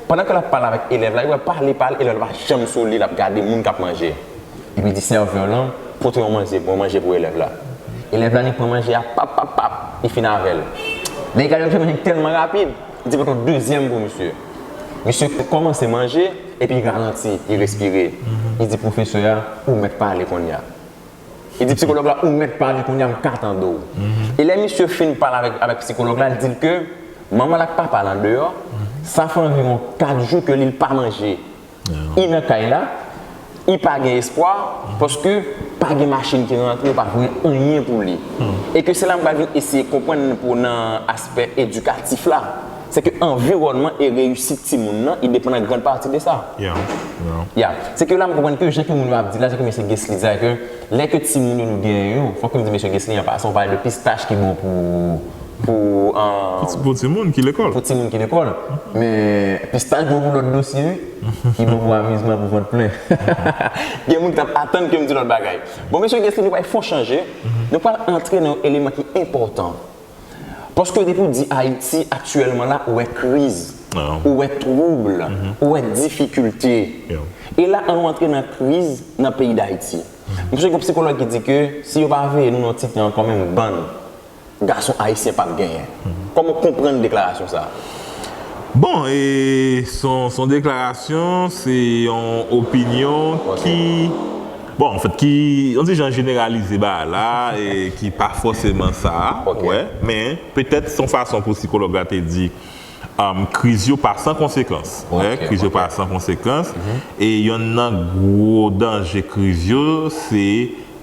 Pandan ke l ap pale avèk elèv la, li wè pale, pale, elèv la pa janm sou li, l ap gade moun k ap manje. Epi li di sèvè lan, pote yon manje, bon manje pou elèv la. Elèv la, li pran manje a, pap, pap, pap, li fin avè l. Lè li gade manje tèlman rapid, li di pote yon dezyèm pou misye. Misye kòmanse manje, epi li ralanti, li respire. Li di pwofesè a, ou mèt pale kounye a. Li di psikològ la, ou mèt pale kounye a, m ka tande w. E lè misye fin pale avèk, avèk psikològ la, li di l ke manman l ak papa l andeyò, sa fè anviwon kat jou ke li l pa manje. Li nan kay la, li pa gen espwa, paske pa gen machin ki rantre, yo pa voye anyen pou li. E ke se la m pral vin eseye konprann pou nan aspè edikatif la. Se ke anviwònman e reyisit timoun nan, i depann an grann pati de sa. Yeah, yeah. Ya, se ke la m konprann ke jan ke moun yo ap di la, jan ke mesye Guesly di la, ke lè ke timoun yo nou genyen yo, fòk m di mesye Guesly an pasan, ou pale de pistach ki bon pou, pou, an, Pou timoun ki lekòl. Pou timoun ki lekòl. Men pistach bon pou lòt dosye, wi. Ki bon pou amizman, pou vant plen. Gen moun k t ap atann ke m di lòt bagay. Bon, mesye Guesly, nou pral fè yon chanje. Nou pral antre nan yon eleman ki enpòtan. Paske depi w di Ayiti aktyèlman la, ou wè kriz, ou wè twoub, ou wè difikilte. E la, an nou antre nan kriz nan peyi Dayiti. M sonje gen yon sikològ ki di ke si yo pa veye nou nan yon ti tan ankò, menm bann gason ayisyen p ap genyen. Kòman w konprann deklarasyon sa a? Bon, e son, son deklarasyon, se yon opinyon ki, bon, anfèt, ki, yon ti jan jeneralize bagay la, e ki pa fòseman sa, wè, men petèt son fason pou sikològ la te di, um, kriz yo pa san konsekans, wè, kriz yo pa san konsekans, e yonn nan gwo danje kriz yo, se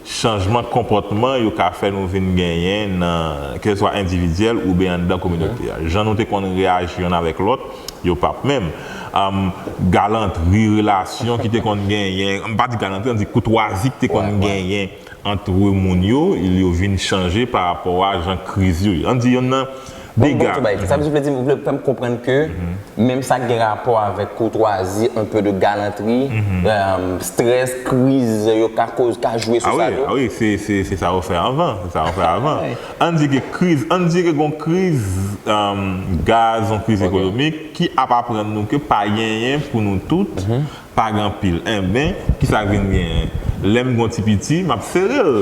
chanjman konpòtman yo ka fè nou vin genyen nan, ke se swa endividyèl oubyen anndan kominote a. Jan nou te konn reyaji yonn avèk lòt, yo p ap menm. Am, galantri relasyon ki te konn genyen, m pa di galantri, ann di koutwazi ki te konn genyen antre moun yo, yo vin chanje pa rapò a jan kriz yo ye. Ann di yonn nan dega. Sa vle di, ou vle fè m konprann ke menm sa k gen rapò avèk koutwazi, un peu de galanterie, strès, kriz, yo ka koz, ka jwe sou sa tou. A wi, se, se, se sa yo fè anvan, se sa yo fè anvan. Ann di ke kriz, ann di ke gon kriz gaz, yon kriz ekonomik ki ap aprann nou ke pa genyen pou nou tout, pa gen anpil. Enben, kisa k vin genyen? Lè m gon ti piti, m ap sere l.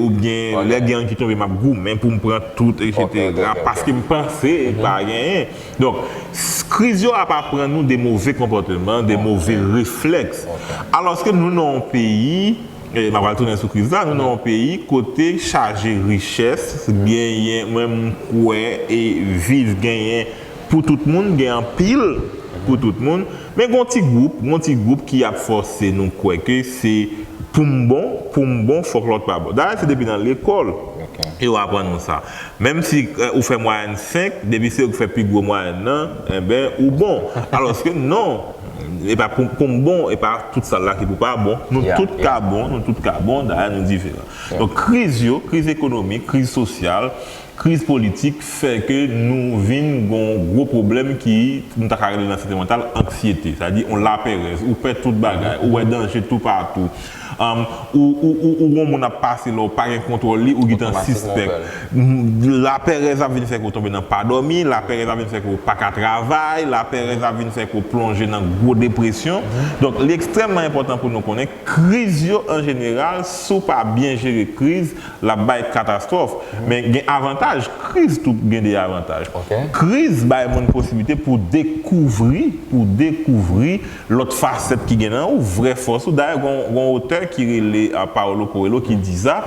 Oubyen lè gen yon ki tonbe, m ap goumen pou m pran tout, etsetera. Paske m panse pa genyen. Donk, kriz yo ap aprann nou de move konpòteman, de move reflèks. Alòske nou nan yon peyi, e m ap al tounen sou kriz la, nou nan yon peyi kote chaje richès, genyen, mwen m kwè, e viv genyen pou tout moun, gen anpil pou tout moun, men gon ti gwoup, gon ti gwoup ki ap fòse nou kwè ke se pou m bon, pou m bon, fòk lòt pa bon. Dayè, se depi nan lekòl yo aprann nou sa. Menm si ou fè mwayèn senk, depi se ou ki fè pi gwo mwayèn nan, enben, ou bon. Alòske non, e pa pou, pou m bon, e pa tout sal la ki pou pa bon. Nou tout ka bon, nou tout ka bon, dayè nou diferan. Donk, kriz yo, kriz ekonomik, kriz sosyal, kriz politik fè ke nou vin gon gwo pwoblèm ki nou ta ka rele nan sante mantal anksyete, sètadi yon lapèrèz, ou pè tout bagay, ou wè danje toupatou. Ou, ou, ou, ou gon moun ap pase la, ou pa gen kontwòl li, ou gentan sispèk. Lapèrèz ap vin fè ke ou tonbe nan pa dòmi, lapèrèz ap vin fè ke ou pa ka travay, lapèrèz ap vin fè ke ou plonje nan gwo depresyon. Donk, li ekstrèmman enpòtan pou nou konnen kriz yo an jeneral, si w pa byen jere kriz, l ap bay katastwòf. Men gen avantaj, kriz tou gen de avantaj. Kriz bay moun posiblite pou dekouvri, pou dekouvri lòt fasèt ki gen nan ou, vrè fòs ou. Dayè, gon, gon otè ki rele Paulo Coelho ki di sa,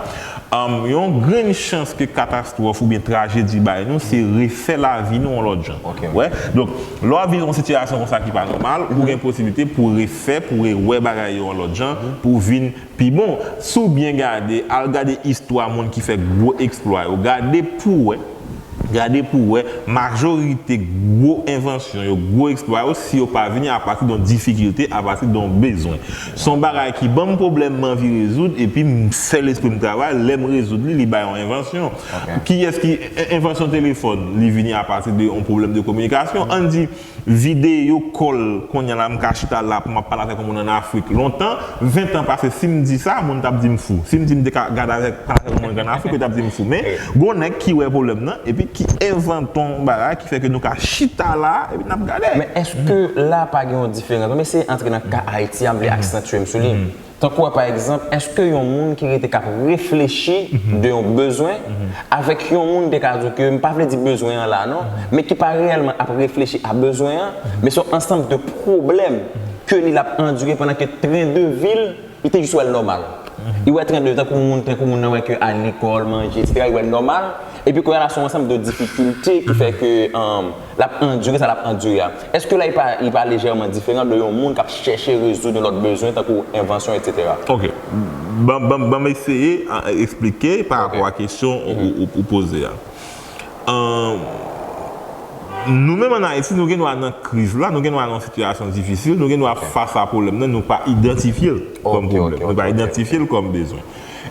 yon grenn chans ke katastwòf oubyen trajedi bay nou, se refè lavi nou yon lòt jan. Wè? Donk, lè w ap viv yon sitiyasyon konsa ki pa nòmal, ou gen posiblite pou refè, pou rewè bagay yo yon lòt jan, pou vin pi bon. Si w byen gade, al gade istwa moun ki fè gwo eksplwa yo. Gade pou w wè, gade pou w wè, majorite gwo envansyon yo, gwo eksplwa yo, si yo pa vini apati de yon difikilte, apati de yon bezwen. Se yon bagay ki ban m pwoblèm, m anvi rezoud, epi m fè lespri m travay, lè m rezoud li, li bay yon envansyon. Kiyès ki, envansyon telefòn, li vini apati de yon pwoblèm de kominikasyon. Ann di, videyo call, kounye a la, m ka chita la pou m ap pale avèk yon moun ann Afrik. Lontan, ven tan pase, si m di sa, moun t ap di m fou. Si m di m te ka gade avèk, pale avèk yon moun k ann Afrik, yo t ap di m fou. Men, gon nèg ki wè pwoblèm nan, epi ki envante yon bagay ki fè ke nou ka chita la, epi n ap gade. Men èske la pa gen yon diferans? Ann eseye antre nan ka Ayiti a, m vle aksantye m sou li. Tankou, pa egzanp, èske yon moun ki rete k ap reflechi de yon bezwen avèk yon moun te ka di w ke, m pa vle di bezwen an la non, men ki pa reyèlman ap reflechi a bezwen an, men se yon ansanm de pwoblèm ke li l ap andire pandan ke tren de vi l, li te jis wè l nòmal. Li wè tren de, tankou moun, tankou moun nan wè ke al lekòl, manje, etsetera, li wè l nòmal. Epi kounye a la, se yon ansanm de difikilte ki fè ke, um, l ap andire sa l ap andire a. Èske la, li pa, li pa lejèman diferan de yon moun k ap chèche rezoud yon lòt bezwen, tankou envansyon, etsetera? Ok. Ban, ban, ban m eseye, a, eksplike pa rapò a kesyon ou, ou, ou poze a. An, Nou menm ann Ayiti, nou gen dwa nan kriz la, nou gen dwa nan yon sitiyasyon difisil, nou gen dwa fas a pwoblèm nan, nou pa idantifye l kòm pwoblèm, nou pa idantifye l kòm bezwen.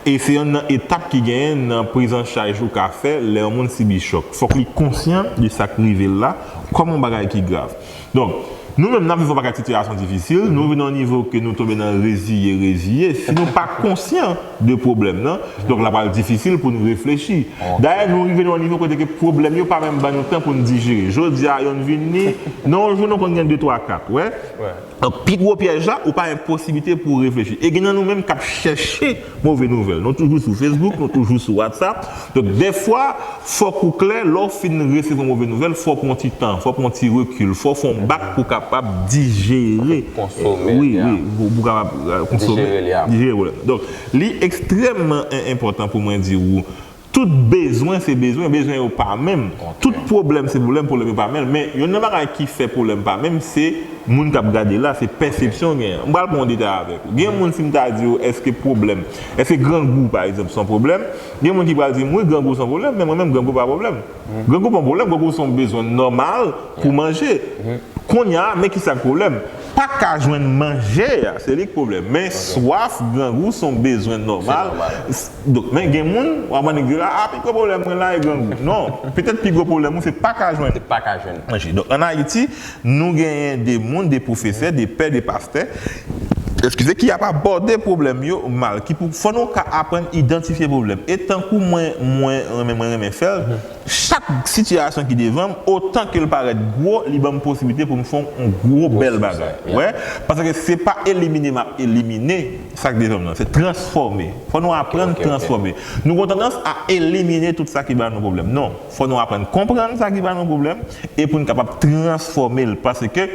E se yonn nan etap ki genyen nan prizanchaj ou ka fè lè yon moun sibi chòk. Fòk li konsyan de sa k rive l la kòm yon bagay ki grav. Donk, nou menm n ap viv yon pakèt sitiyasyon difisil, nou vin nan yon nivo ke nou tonbe nan reziye, reziye. Si nou pa konsyan de pwoblèm nan, donk l ap pral difisil pou n reflechi. Dayè, nou rive nan yon nivo kote ke pwoblèm yo pa menm ban nou tan pou n dijere. Jodi a, yonn vini, nan yon jounen w konn gen de, twa, kat, wè. Donk, pi gwo pyèj la, ou pa gen posiblite pou w reflechi. E gen nan nou menm k ap chèche move nouvèl. Nou toujou sou Facebook, nou toujou sou WhatsApp. Donk, dèfwa, fòk ou klè, lè w fin resevwa move nouvèl, fò w pran yon ti tan, fò w pran yon ti rekil, fò w fè yon bak pou w kapab dijere. Konsome, wi, wi, pou, pou w kapab, euh, konsome, dijere li a. Dijere pwoblèm. Donk, li ekstrèmman en-, enpòtan pou mwen di w, tout bezwen se bezwen, bezwen yo pa menm. Tout pwoblèm se pwoblèm, pwoblèm yo pa menm. Men, yonn nan bagay ki fè pwoblèm pa menm, se moun k ap gade la, se pèsepsyon w genyen. M pral pran yon detay avèk ou. Gen moun, si m ta di w, èske pwoblèm, èske grangou, pa egzanp, se yon pwoblèm? Gen moun ki pral di m, wi, grangou se yon pwoblèm, men mwen menm, grangou pa pwoblèm. Grangou pa yon pwoblèm, grangou se yon bezwen nòmal pou manje. Kounye a, men ki sa k pwoblèm? Pa ka jwenn manje a, se li k pwoblèm. Men swaf, grangou se yon bezwen nòmal. Donk, men gen moun, w ap wè nèg di la, a, pi gwo pwoblèm mwen la e grangou. Non, petèt pi gwo pwoblèm ou se pa ka jwenn. Se pa ka jwenn manje. Donk, ann Ayiti, nou genyen de moun, de pwofesè, de pè, de pastè, eskize, ki ap abòde pwoblèm yo mal, ki pou, fò nou ka aprann idantifye pwoblèm. E tankou mwen, mwen renmen, mwen renmen fè l, chak sitiyasyon ki devan m, otan ke l parèt gwo, li ban m posiblite pou m fè yon gwo bèl bagay. Wè, paske se pa elimine m ap elimine sa k devan m nan, se transfòme. Fò nou aprann transfòme. Nou gen tandans a elimine tout sa ki ba nou pwoblèm. Non, fò nou aprann konprann sa ki ba nou pwoblèm e pou n kapab transfòme l. Paske,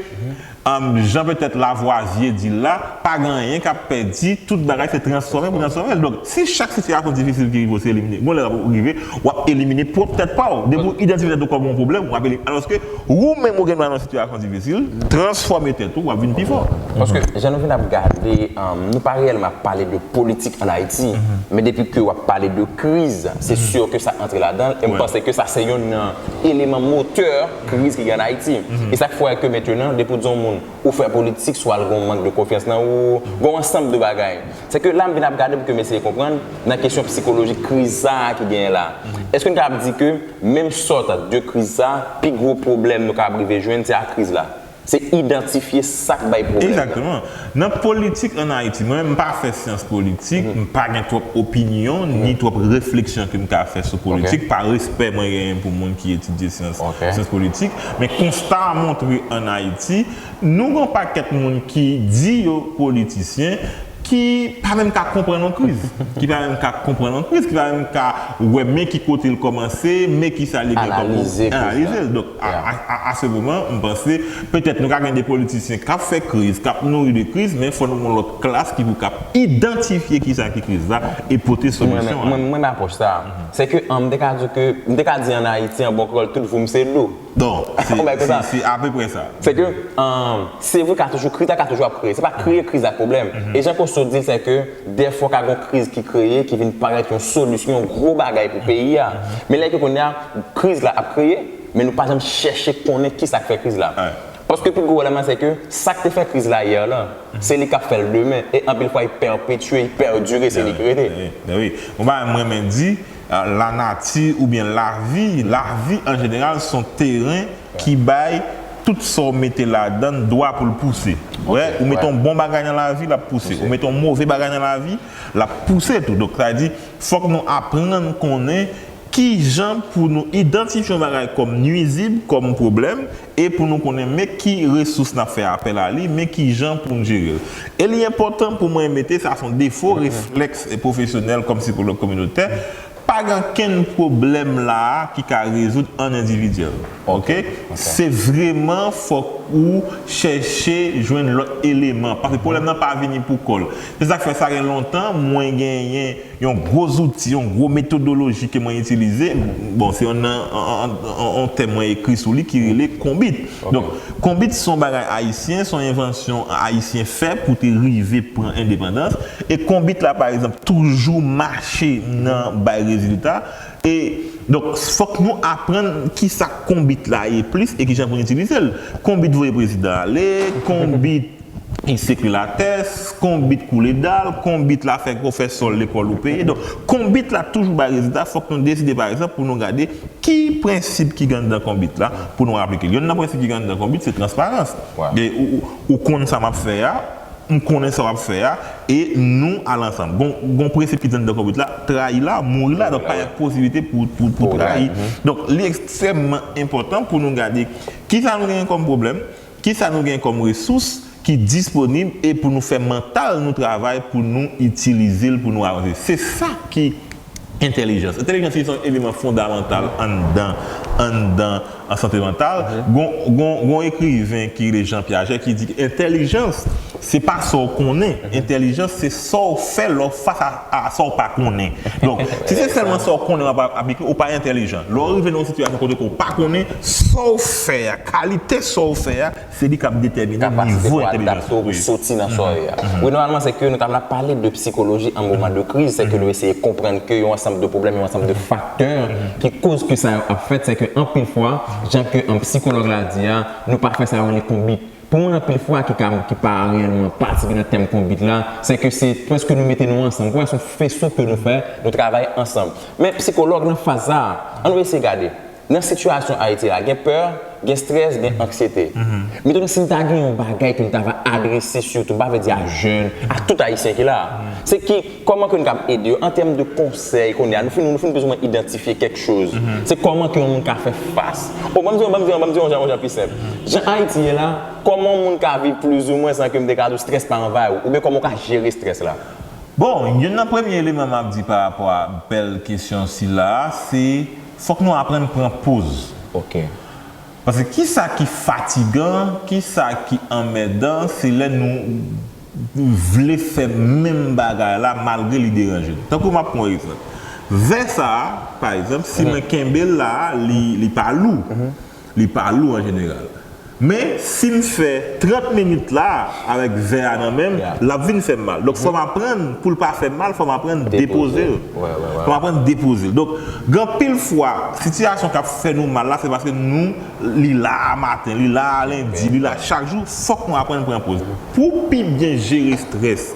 um, jan petèt Lavwazye di l la, pa gen anyen k ap pèdi, tout bagay se transfòme pou transfòme l. Donk, si chak sitiyasyon difisil ki rive w se elimine, gon lè l ap rive, w ap elimine pwòp tèt pa w. Depi w idantifye tèt ou kòm yon pwoblèm, w ap elimine. Alòske, ou menm ou gen dwa nan yon sitiyasyon difisil, transfòme tèt ou, w ap vin pi fò. Paske, jan nou vin ap gade, um, nou pa reyèlman ap pale de politik ann Ayiti, men depi ke w ap pale de kriz, se si ke sa antre ladan l, e m panse ke sa se yonn nan eleman motè kriz ki gen ann Ayiti. E sa k fè ke mentnan, depi w di yon moun, ou fè politik, swa l gen yon mank de konfyans nan ou, gen yon ansanm de bagay. Se ke la m vin ap gade pou ke m eseye konprann nan kesyon sikolojik kriz sa a ki genyen la. Èske n kapab di ke menm sòt de kriz sa a, pi gwo pwoblèm nou kapab rive jwenn se ak kriz la? Se idantifye sa k bay pwoblèm nan. Egzakteman. Nan politik ann Ayiti, mwen menm m pa fè syans politik, m pa gen twòp opinyon, ni twòp refleksyon ke m ka fè sou politik, pa respè mwen genyen pou moun ki etidye syans, syans politik. Men konsta a montre ann Ayiti, nou gen yon pakèt moun ki di yo politisyen, ki pa menm ka konprann yon kriz, ki pa menm ka konprann yon kriz, ki pa menm ka wè men ki kote l kòmanse, men ki sa li gen kòm analize l. Donk, a, a, a, a se moman, m panse, petèt nou ka gen de politisyen k ap fè kriz, k ap nouri de kriz, men fò nou gen yon lòt klas ki pou k ap idantifye ki sa ki kriz la e pote solisyon a. Mwen, mwen, mwen, mwen apwòch sa. Se ke, an, m te ka di ke, m te ka di ann Ayiti, an bon kreyòl, tout voum se dlo. Non, se, se, se apeprè sa. Se ke, um, se vre ka toujou, kriz la ka toujou ap kreye. Se pa kreye kriz la k pwoblèm. E jan Koso di l, se ke dèfwa ka gen yon kriz ki kreye, ki vin parèt yon solisyon, yon gwo bagay pou peyi a. Men lè ke kounye a, kriz la ap kreye, men nou pa janm chèche konnen ki sa k fè kriz la. Paske pi gwo pwoblèm nan, se ke sa k te fè kriz la yè la, se li k ap fè l demen. E anpil fwa, li pèpetye, li pèdire, se li ki rete. Ben wi. Yon bagay mwen renmen di, lanati oubyen lavi, lavi an jeneral se yon teren ki bay tout sa w mete ladan l dwa pou l pouse. Wè, ou mete yon bon bagay nan lavi, l ap pouse. Ou mete yon move bagay nan lavi, l ap pouse tou. Donk, sa vle di, fòk nou aprann konnen ki jan pou nou idantifye yon bagay kòm nwizib, kòm pwoblèm, e pou nou konnen men ki resous n ap fè apèl a li, men ki jan pou n jere l. E li enpòtan pou mwen mete, sa se yon defo, reflèks pwofesyonèl kòm sikològ kominotè, pa gen okenn pwoblèm la a ki ka rezoud an endividyèl. Oke? Se vrèman fòk ou chèche jwenn lòt eleman. Paske pwoblèm nan pa vini pou kò l. Se sa k fè sa gen lontan, mwen genyen yon gwo zouti, yon gwo metodoloji ke mwen itilize. Bon, se yon, yon, yon, yon tèm mwen ekri sou li ki rele konbit. Donk, konbit se yon bagay ayisyen, se yon envansyon ayisyen fè pou te rive pran endepandans. E konbit la, pa egzanp, toujou mache nan bay rezilta. E, donk, fòk nou aprann ki sa konbit la ye plis e kijan pou n itilize l. Konbit voye prezidan ale, konbit Ensekrilatès, konbit koule dal, konbit la fè pwofesè lekòl ou peye. Donk, konbit la toujou bay rezilta, fòk nou deside, pa egzanp, pou nou gade ki prensip ki gen anndan konbit la, pou nou aplike l. Youn nan prensip ki gen anndan konbit, se transparans. E ou, ou, ou konn sa m ap fè a, m konnen sa w ap fè a, e nou al ansanm. Gon, gon prensip ki gen anndan konbit la, trayi la, mouri la, donk pa gen posiblite pou, pou, pou trayi. Donk, li ekstrèmman enpòtan pou nou gade kisa nou genyen kòm pwoblèm, kisa nou gen kòm resous ki disponib e pou nou fè mantal nou travay pou nou itilize l pou nou avanse. Se sa ki entèlijans. Entèlijans se yon eleman fondamantal anndan, anndan an sante mantal. Gon, gon, gon ekriven ki rele Jean Piaget ki di entèlijans se pa sa w konnen. Entèlijans se sa w fè lè w fas a, a sa w pa konnen. Donk, si se sèlman sa w konnen w ap aplike, ou pa entèlijan. Lè w rive nan yon sitiyasyon kote ke w pa konnen, sa w fè a, kalite sa w fè a, se li k ap detèmine nivo entèlijans ou. Kapasite pou adapte w, pou soti nan sa w ye a. Wi, nòmalman, se ke nou ta vle pale de psikoloji an moman de kriz, se ke nou eseye konprann ke yon ansanm de pwoblèm, yon ansanm de faktè ki koz ke sa yo ap fèt, se ke anpil fwa, jan ke an psikològ la di a, nou pa fè sa yo rele konbit. Pou moun anpil fwa ki ka, ki pa reyèlman patisipe nan tèm konbit la, se ke se prèske nou mete nou ansanm. Ou wè, se yon feso ke nou fè, nou travay ansanm. Men psikològ nan faz sa a, ann nou eseye gade. Nan sitiyasyon Ayiti a, gen pè, gen strès, gen anksyete. Mettons, si n ta gen yon bagay ke n ta va adrese sitou, m pa vle di a jèn, a tout Ayisyen ki la a, se ki, kòman ke n kab ede yo an tèm de konsèy kounye a? Nou fin, nou fin plizoumwen idantifye kèk choz. Se kòman ke yon moun ka fè fas. O, ban m di, ban m di, ban m di yon jan, yon jan pi senp. Jan Ayiti ye la, kòman yon moun ka viv plizoumwen san ke m te ka di w strès pa anvayi w, oubyen kòman w ka jere strès la? Bon, youn nan premye eleman m ap di pa rapò a bèl kesyon sila a, se fòk nou aprann pran poz. Paske kisa ki fatigan, kisa ki anmèdan, se lè nou vle fè menm bagay la malgre li deranje nou. Tankou m ap pran yon egzanp. Vè sa a, pa egzanp, si mwen kenbe l la, li, li pa lou. Li pa lou an jeneral. Men, si m fè trant minit la avèk vè a nan men m, l ap vin fè m mal. Donk, fò m aprann, pou l pa fè m mal, fò m aprann depoze l. Fò m aprann depoze l. Donk, gen anpil fwa, sitiyasyon k ap fè nou mal la, se paske nou, li la a maten, li la a lendi, li la chak jou, fòk nou aprann pran poz. Pou w pi byen jere strès,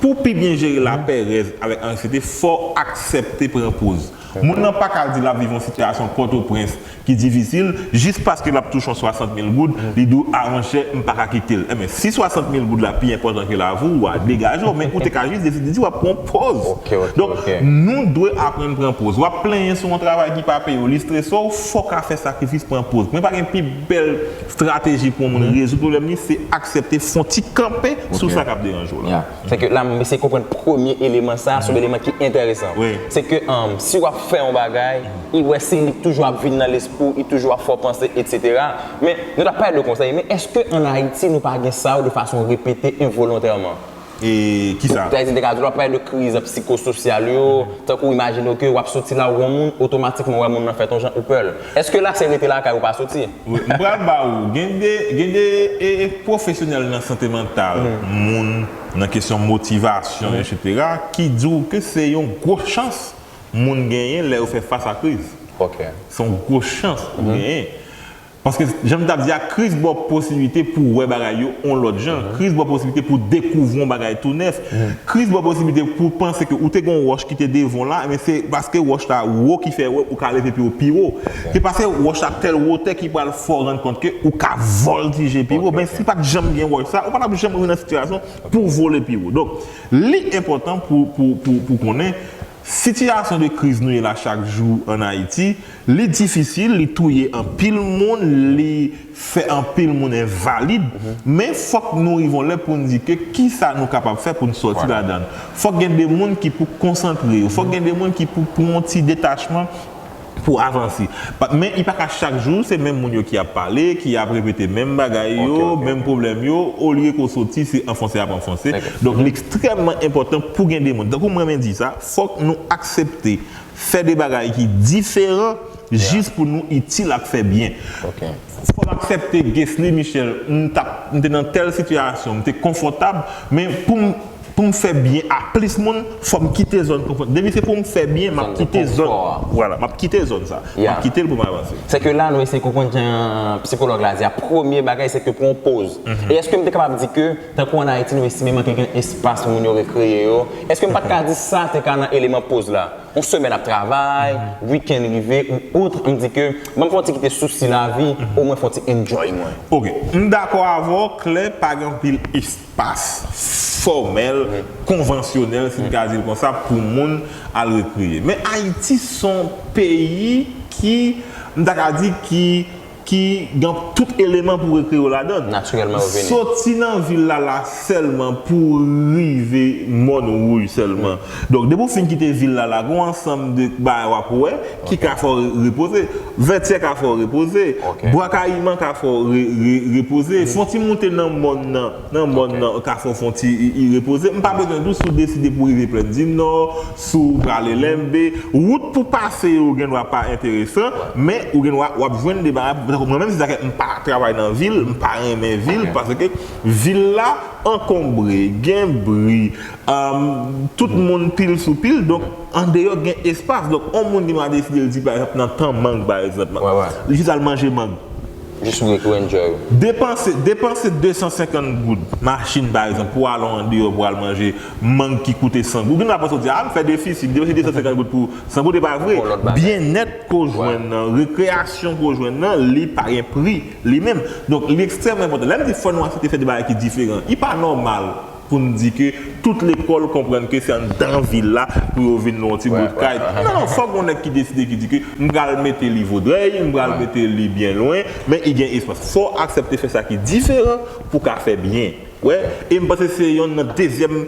pou w pi byen jere lapèrèz avèk anksiyete, fò w aksepte pran poz. Moun nan pa ka di l ap viv yon sitiyasyon Pòtoprens ki difisil, jis paske l ap touche yon swasant mil goud, li di w, "A, monchè, m pa ka kite l." Enben, si swasant mil goud la pi enpòtan ke lavi w, w a degaje w, men ou te ka jis deside di w ap pran yon poz. Donk, nou dwe aprann pran poz. W ap plenyen sou yon travay ki pa peye w, li strese w, fò w ka fè sakrifis, pran poz. Mwen pa gen pi bèl estrateji pou yon moun rezoud pwoblèm li, se aksepte fè yon ti kanpe sou sa k ap deranje w la. Se ke la, m eseye konprann premye eleman sa a, se yon eleman ki enteresan. Se ke, um, si w ap fè yon bagay, i wè se li k toujou ap vin nan lespri w, i toujou ap fè w panse, etsetera. Men, nou t ap pale de konsèy, men èske ann Ayiti nou pa gen sa yo de fason repete envolontèman? E kisa? Ou ta di, te ka di, w ap pale de kriz psikososyal yo, tankou imajine w ke w ap soti la, ou wè yon moun, otomatikman w wè moun nan fèt yon jan, ou pè l. Èske la se rete lakay ou pa soti? Wi, m pral ba ou, gen de, gen de, e, e pwofesyonèl nan sante mantal, moun nan kesyon motivasyon, etsetera, ki di w ke se yon gwo chans moun genyen lè yo fè fas a kriz. Se yon gwo chans ou genyen. Paske, jan m t ap di a, kriz ba w posiblite pou w wè bagay yo yon lòt jan. Kriz ba w posiblite pou w dekouvri yon bagay tou nèf. Kriz ba w posiblite pou w panse ke ou te gen yon wòch ki te devan w la, men se paske wòch la wo ki fè wè ou ka leve pye w pi wo. Se paske wòch la tèl wotè ki pral fè w rann kont ke ou ka vòltije pi wo. Men si pa t janm gen wòch sa, ou pa t ap janm rive nan sitiyasyon pou w vole pi wo. Donk, li enpòtan pou, pou, pou, pou konnen, sitiyasyon de kriz nou ye la chak jou ann Ayiti, li difisil, li touye anpil moun, li fè anpil moun envalid, men fòk nou rive yon lè pou n di ke kisa nou kapab fè pou n sòti ladan l. Fòk gen de moun ki pou konsantre yo, fòk gen de moun ki pou pran yon ti detachman pou avanse. Pa, men li pa ka chak jou, se menm moun yo ki ap pale, ki ap repete menm bagay yo, menm pwoblèm yo, olye ke w soti, se anfonse y ap anfonse. Donk, li ekstrèmman enpòtan pou gen de moun. Tankou mwen menm di sa, fòk nou aksepte fè de bagay ki diferan jis pou nou itil ak fè byen. Fò m aksepte Guesly Michel, m t ap, m te nan tèl sitiyasyon, m te konfòtab, men pou m pou m fè byen a plis moun, fò m kite zòn konfò. Depi se pou m fè byen, m ap kite zòn. Vwala, m ap kite zòn sa. M ap kite l pou m avanse. Se ke la, nou eseye konprann jan sikològ la di a, premye bagay, se ke pran yon poz. E èske m te kapab di ke, tankou ann Ayiti, nou estime manke gen espas pou moun yo rekreye yo? Èske m pa t ka di sa te ka nan eleman poz la? Yon semèn ap travay, wikenn rive ou ot, m di ke, ban m fè yon ti kite sousi lavi, omwen fè yon ti enjoy mwen. Ok, m dakò avè w, klè, pa gen anpil espas fòmèl, konvansyonèl, si n ka di l konsa, pou moun al rekreye. Men Ayiti se yon peyi ki, m ta ka di, ki ki gen tout eleman pou rekreye w ladan l. Natirèlman yo vini. Soti nan vil la la sèlman pou rive Mòn Wouj sèlman. Donk, depi w fin kite vil la la, gen yon ansanm de bagay w ap wè ki ka fè w repoze. Vètyè ka fè w repoze. Bwa Kayiman ka fè w re, re, repoze. Fè yon ti moute nan mòn nan, nan mòn nan, ka fè w fè yon ti repoze. M pa bezwen di w si w deside pou w rive Plèn di Nò, si w prale Lenbe, wout pou pase yo gendwa pa enteresan, men ou gendwa w ap jwenn de bagay. Tankou mwen menm, si sa fè m pa travay nan vil, m pa renmen vil, paske vil la ankonbre, gen bri, tout moun pil sou pil, donk andeyò gen espas. Donk yon moun li va deside l di pa egzanp nan tan mang pa egzanp, li jis al manje mang. Jis ou enjoy ou. Depanse, depanse de san senkant goud machin pa egzanp pou al andeyò pou al manje mang ki koute san goud. Ou gendwa panse w di a m fè defisi, m depanse de san senkant goud pou san goud, e pa vre. Byennèt ke w jwenn nan, rekreyasyon ke w jwenn nan, li pa gen pri li menm. Donk li ekstrèmman enpòtan. Lè m di fò nou aksepte fè de bagay ki diferan, li pa nòmal pou n di ke tout lekòl konprann ke se anndan vil la pou yo vin nan yon ti bout kay. Non, non, fòk yon nèg ki deside ki di ke m pral mete li Vodrèy, m pral mete li byen lwen, men li gen espas. Fò w aksepte fè sa ki diferan pou w ka fè byen. Wè, e m panse se yonn nan dezyèm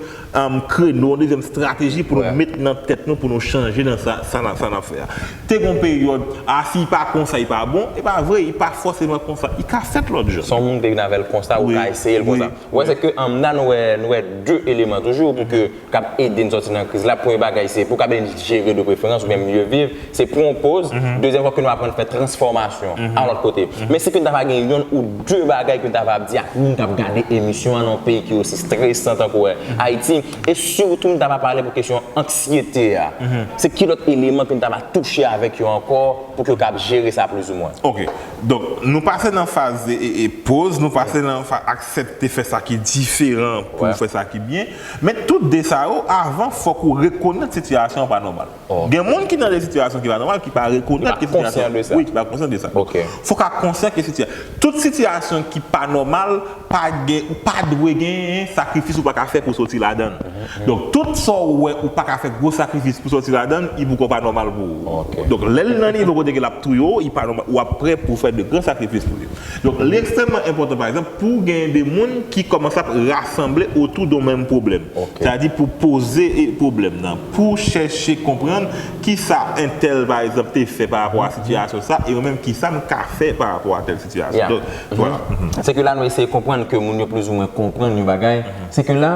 kreno, yon dezyèm estrateji pou nou met nan tèt nou, pou nou chanje nan sa, sa n ap fè a. Te gen yon peryòd, a si li pa konsa, li pa bon, e pa vre, li pa fòseman konsa, li ka fèt lòt jan. Si yon moun te vin avè l konsa, ou ka eseye l konsa. Ou wè, se ke anndan nou wè, nou wè de eleman toujou pou ke k ap ede n sòti nan kriz la. Premye bagay, se pou w ka byen jere de preferans oubyen mye viv, se pran yon poz. Dezyèm, fòk ke nou aprann fè transfòmasyon a lòt kote. Men si ke n ta va gen yonn ou de bagay ke n ta va di ak moun k ap gade emisyon an nan yon peyi ki osi stresan tankou Ayiti, e sitou n ta va pale pou kesyon anksyete a, se ki lòt eleman ke n ta va touche avèk yo ankò pou ke yo kab jere sa plizoumwen? Ok. Donk, nou pase nan faz e, e, e poz, nou pase nan faz aksepte fè sa ki diferan pou fè sa ki byen. Men tout de sa yo, avan, fòk ou rekonèt sitiyasyon an pa nòmal. Gen moun ki nan de sitiyasyon ki pa nòmal, ki pa rekonèt ke sitiyasyon. Wi, ki pa konsyan de sa. Fòk a konsyan ke sitiyasyon. Tout sitiyasyon ki pa nòmal, pa gen, ou pa dwe genyen sakrifis ou pa ka fè pou soti ladan l. Donk, tout sa w wè ou pa ka fè gwo sakrifis pou soti ladan l, li poko pa nòmal pou ou. Donk, lè l nan nivo kote ke l ap touye w, li pa nòmal, w ap prè pou w fè de gran sakrifis pou li. Donk, li ekstrèmman enpòtan, pa egzanp, pou w genyen de moun ki kòmanse ap rasanble otou de yon menm pwoblèm. Sètadi pou poze pwoblèm nan, pou chèche konprann kisa entèl, pa egzanp, te fè pa rapò a sitiyasyon sa, e mwen menm kisa m ka fè pa rapò a tèl sitiyasyon. Donk, vwala. Se ke la nou eseye konprann ke moun yo plizoumwen konprann yon bagay. Se ke la,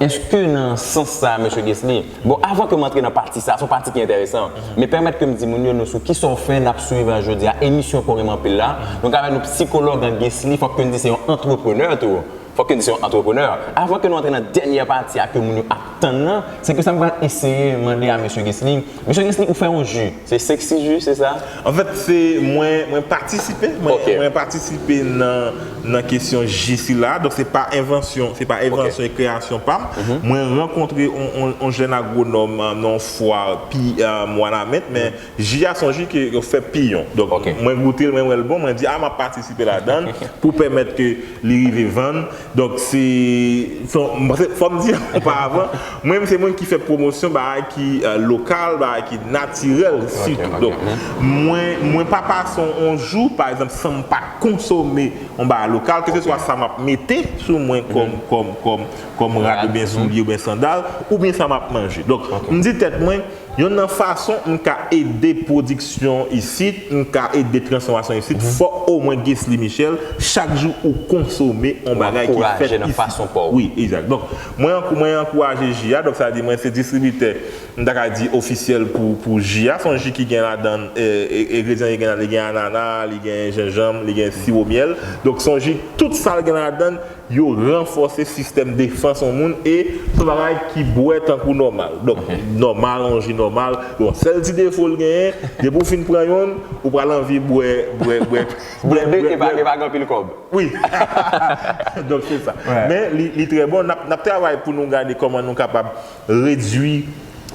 èske nan sans sa, mesye Guesly, bon, avan ke m antre nan pati sa, se yon pati ki enteresan, men pèmèt ke m di moun yo nou sou kisa w fè n ap swiv an jodi a, emisyon Kò Renmen Anpil la, nou ka wè nou sikològ an Guesly, fòk ke n di se yon antreprenè tou. Fòk ke n di se yon antreprenè. Avan ke nou antre nan dènyè pati a ke moun yo ap tann nan, se ke sa m pral eseye mande a mesye Guesly. Mesye Guesly, ou fè yon ji. Se Sexy Jus, se sa? Anfèt, se mwen, mwen patisipe, mwen, mwen patisipe nan, nan kesyon ji sila. Donk, se pa envansyon, se pa envansyon e kreyasyon pa m. Mwen rankontre yon, yon, yon jèn agwonòm, euh, nan yon fwa pi, euh, Wanament, men ji a se yon ji ke yo fè Piyon. Donk, mwen goute l, mwen wè l bon, mwen di, a, m ap patisipe ladan l pou pèmèt ke li rive vann. Donk, se, se, m panse, fò m di oparavan, mwen menm se moun ki fè pwomosyon bagay ki, euh, lokal, bagay ki natirèl sitou. Donk, mwen, mwen pa pase yon, yon jou, pa egzanp, san m pa konsome yon bagay lokal, keseswa sa m ap mete sou mwen kòm, kòm, kòm, kòm rad oubyen soulye oubyen sandal, oubyen sa m ap manje. Donk, m di tèt mwen, yonn nan fason m ka ede pwodiksyon isit, m ka ede transfòmasyon isit, fò omwen Guesly Michel, chak jou ou konsome yon bagay ki fèt isit. Wi, egzak. Donk, mwen ankou-, mwen ankouraje ji a, donk sa vle di mwen se distribitè m ta ka di ofisyèl pou, pou ji a. Se yon ji ki gen ladan, e, e, engredyan li gen, li gen anana, li gen jenjanm, li gen siwo myèl. Donk, se yon ji, tout sa l gen ladan, yo ranfòse sistèm defans yon moun e se yon bagay ki bwè tankou nòmal. Donk, nòmal, yon ji nòmal. Bon, sèl ti defo l genyen, depi w fin pran yonn, ou pral anvi bwè, bwè, bwè, bwè, Blende bwè, e pa, bwè. E pa gen anpil kòb. Wi. Donk, se sa. Men, li, li trè bon. N ap, n ap travay pou nou gade kòman nou kapab redui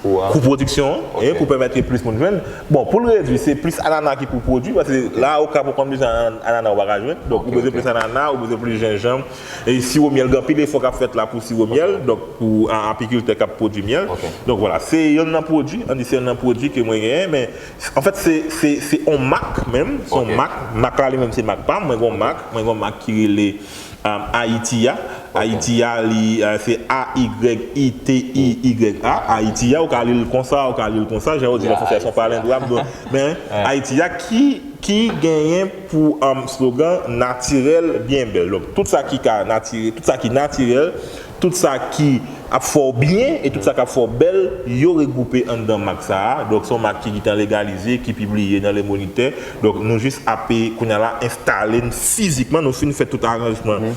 kou pwodiksyon an, e pou pèmèt ke plis moun jwenn. Bon, pou l redui, se plis anana ki pou pwodui, paske la, o ka pou konn bezwen anana, ou pa ka jwenn. Donk, ou bezwen plis anana, ou bezwen plis jenjanm, e siwo myèl, gen anpil efò k ap fèt la pou siwo myèl, donk pou a, apikiltè k ap pwodui myèl. Donk, vwala, se yonn nan pwodui, ann di se yonn nan pwodui ke mwen genyen, men anfèt, se, se, se yon mak menm, se yon mak, mak la li menm se mak pa m, mwen gen yon mak, mwen gen yon mak ki rele um, Ayiti a. Ayiti a, li, uh, se A Y I T I Y A. Ayiti a, ou ka li l konsa, ou ka li l konsa. Jan yo di nan fransè, se yon palendwòm. Donk, men, Ayiti a ki, ki genyen pou um, slogan natirèl, byen bèl. Donk, tout sa ki ka natire, tout sa ki natirèl, tout sa ki ap fè w byen e tout sa k ap fè w bèl, yo regwoupe anndan mak sa a. Donk, se yon mak ki gentan legalize, ki pibliye nan Le Moniteur. Donk, nou jis ape, kounye a la, enstale n fizikman, nou fin fè tout aranjman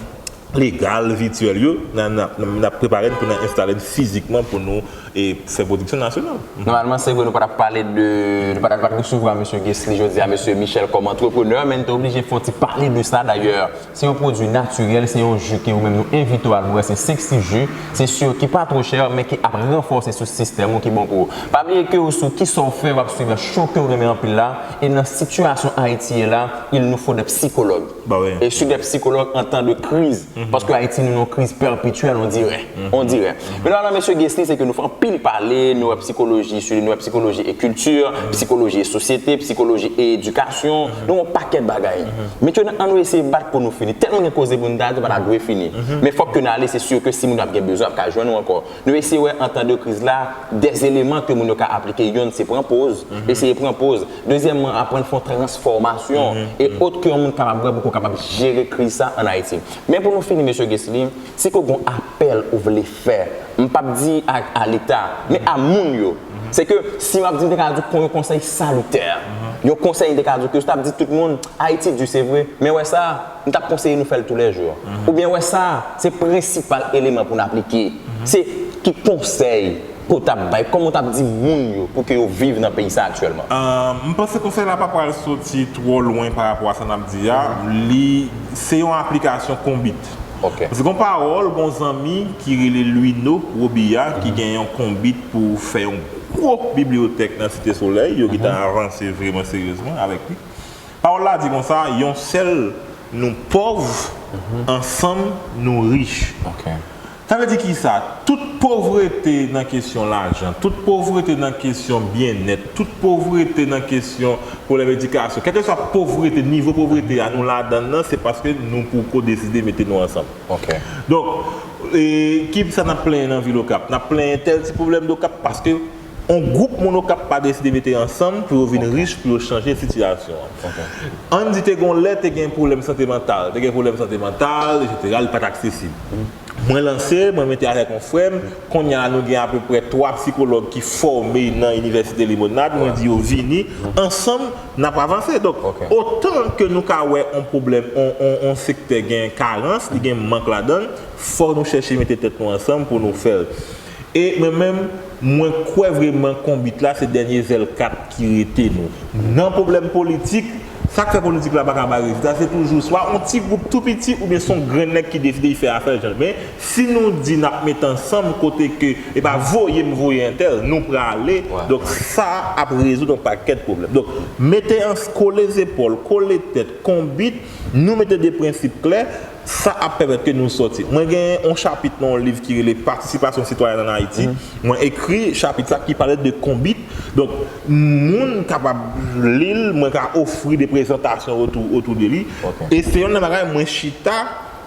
legal, vityèl yo, n a, n a, n ap prepare n pou n enstale n fizikman pou nou e fè pwodiksyon nasyonal. Nòmalman, se vre, nou pa t ap pale de, nou pa t ap resevwa mesye Guesly jodi a, mesye Michel kòm antreprenè, men n te oblije fè yon ti pale de sa dayè. Se yon pwodui natirèl, se yon ji ke ou menm nou envite w al bwè, se senk sis ji, se si ki pa twò chè, men ki ap ranfòse sou sistèm ou ki bon pou ou. Pa bliye ke ou sou kisa w fè, w ap swiv cho ke w renmen anpil la, e nan sitiyasyon Ayiti ye la, il nous faut des psychologues. Ba wi. Et sur des psychologues en temps de crise. Paske Ayiti, nou nan yon kriz pèpetyèl, on dirait. On dirait. Men la, mesye Guesly, se ke nou fè anpil pale, nou wè psikoloji, sou nou wè psikoloji e kilti, psikoloji e sosyete, psikoloji e edikasyon, nou wè yon pakèt bagay. Men ke ann nou eseye bat pou nou fini. Tèlman gen koze pou nou ta di, nou pa ta dwe fini. Men fòk ke n ale, se si ke si moun ap gen bezwen, ap ka jwenn nou ankò. Nou eseye wè an tan de kriz la, de eleman ke moun yo ka aplike. Yonn se pran poz, eseye pran poz. Dezyèmman, aprann fè yon transfòmasyon e ot ke yon moun kapab wè pou ke w kapab jere kriz sa an Ayiti. Men pou nou fini, mesye Guesly, si ke w gen yon apèl ou vle fè, m p ap di a, a Leta, men a moun yo. Se ke si m ap di, m te ka di w yon konsèy salitè. Yon konsèy, m te ka di w ke si w t ap di tout moun, Ayiti di, se vre, men wè sa, m t ap konseye nou fè l toulèjou. Oubyen wè sa, se prensipal eleman pou n aplike. Se ki konsèy ke w t ap bay, kòman w t ap di moun yo pou ke yo viv nan peyi sa aktyèlman? Ah, m panse konsèy la pa pral soti twò lwen pa rapò a sa n ap di a. Li, se yon aplikasyon konbit. Ok. Paske gon pawòl, gon zanmi ki rele Lwino Wobiya, ki gen yon konbit pou fè yon gwo bibliyotèk nan Site Solèy, yo gentan avanse vrèman seryezman avèk li. Pawòl la di konsa, yon sèl nou pòv, ansanm nou rich. Ok. Sa vle di kisa? Tout povrete nan kesyon lajan, tout povrete nan kesyon byennèt, tout povrete nan kesyon pwoblèm edikasyon, kèlkeswa povrete, nivo povrete a nou ladan l nan, se paske nou poko deside mete nou ansanm. Ok. Donk, e, kisa n ap plenyen nan vil Okap? N ap plenyen tèl ti pwoblèm de Okap paske yon gwoup moun Okap pa deside mete ansanm pou yo vin rich, pou yo chanje sitiyasyon an. Ann di te gon lè te gen pwoblèm sante mantal, te gen pwoblèm sante mantal, etsetera, li pa t aksesib. Mwen lanse, mwen mete avèk yon frè m, kounye a nou gen apeprè twa sikològ ki fòme nan Inivèsite Limonad, mwen di yo vini, ansanm n ap avanse. Donk, otan ke nou ka wè yon pwoblèm, yon, yon, yon sektè gen karans, li gen mank ladan l, fò nou chèche mete tèt nou ansanm pou nou fè l. E mwen menm, mwen kwè vrèman konbit la se dènye zèl kat ki rete nou. Nan pwoblèm politik, sa k fè politik la pa ka bay rezilta, se toujou swa yon ti gwoup tou piti oubyen se yon grenn nèg ki deside l fè afè l jan l. Men si nou di n ap met ansanm kote ke, e pa voye m voye entèl, nou prale. Donk sa ap rezoud yon pakèt pwoblèm. Donk mete ans, kole zepòl, kole tèt, konbit, nou mete de prensip klè, sa ap pèmèt ke nou sòti. Mwen gen yon chapit nan yon liv ki rele Participation citoyenne en Haïti. Mwen ekri chapit sa ki pale de konbit. Donk, moun kapab li l, mwen ka ofri de prezantasyon otou, otou de li. E se youn nan bagay mwen chita,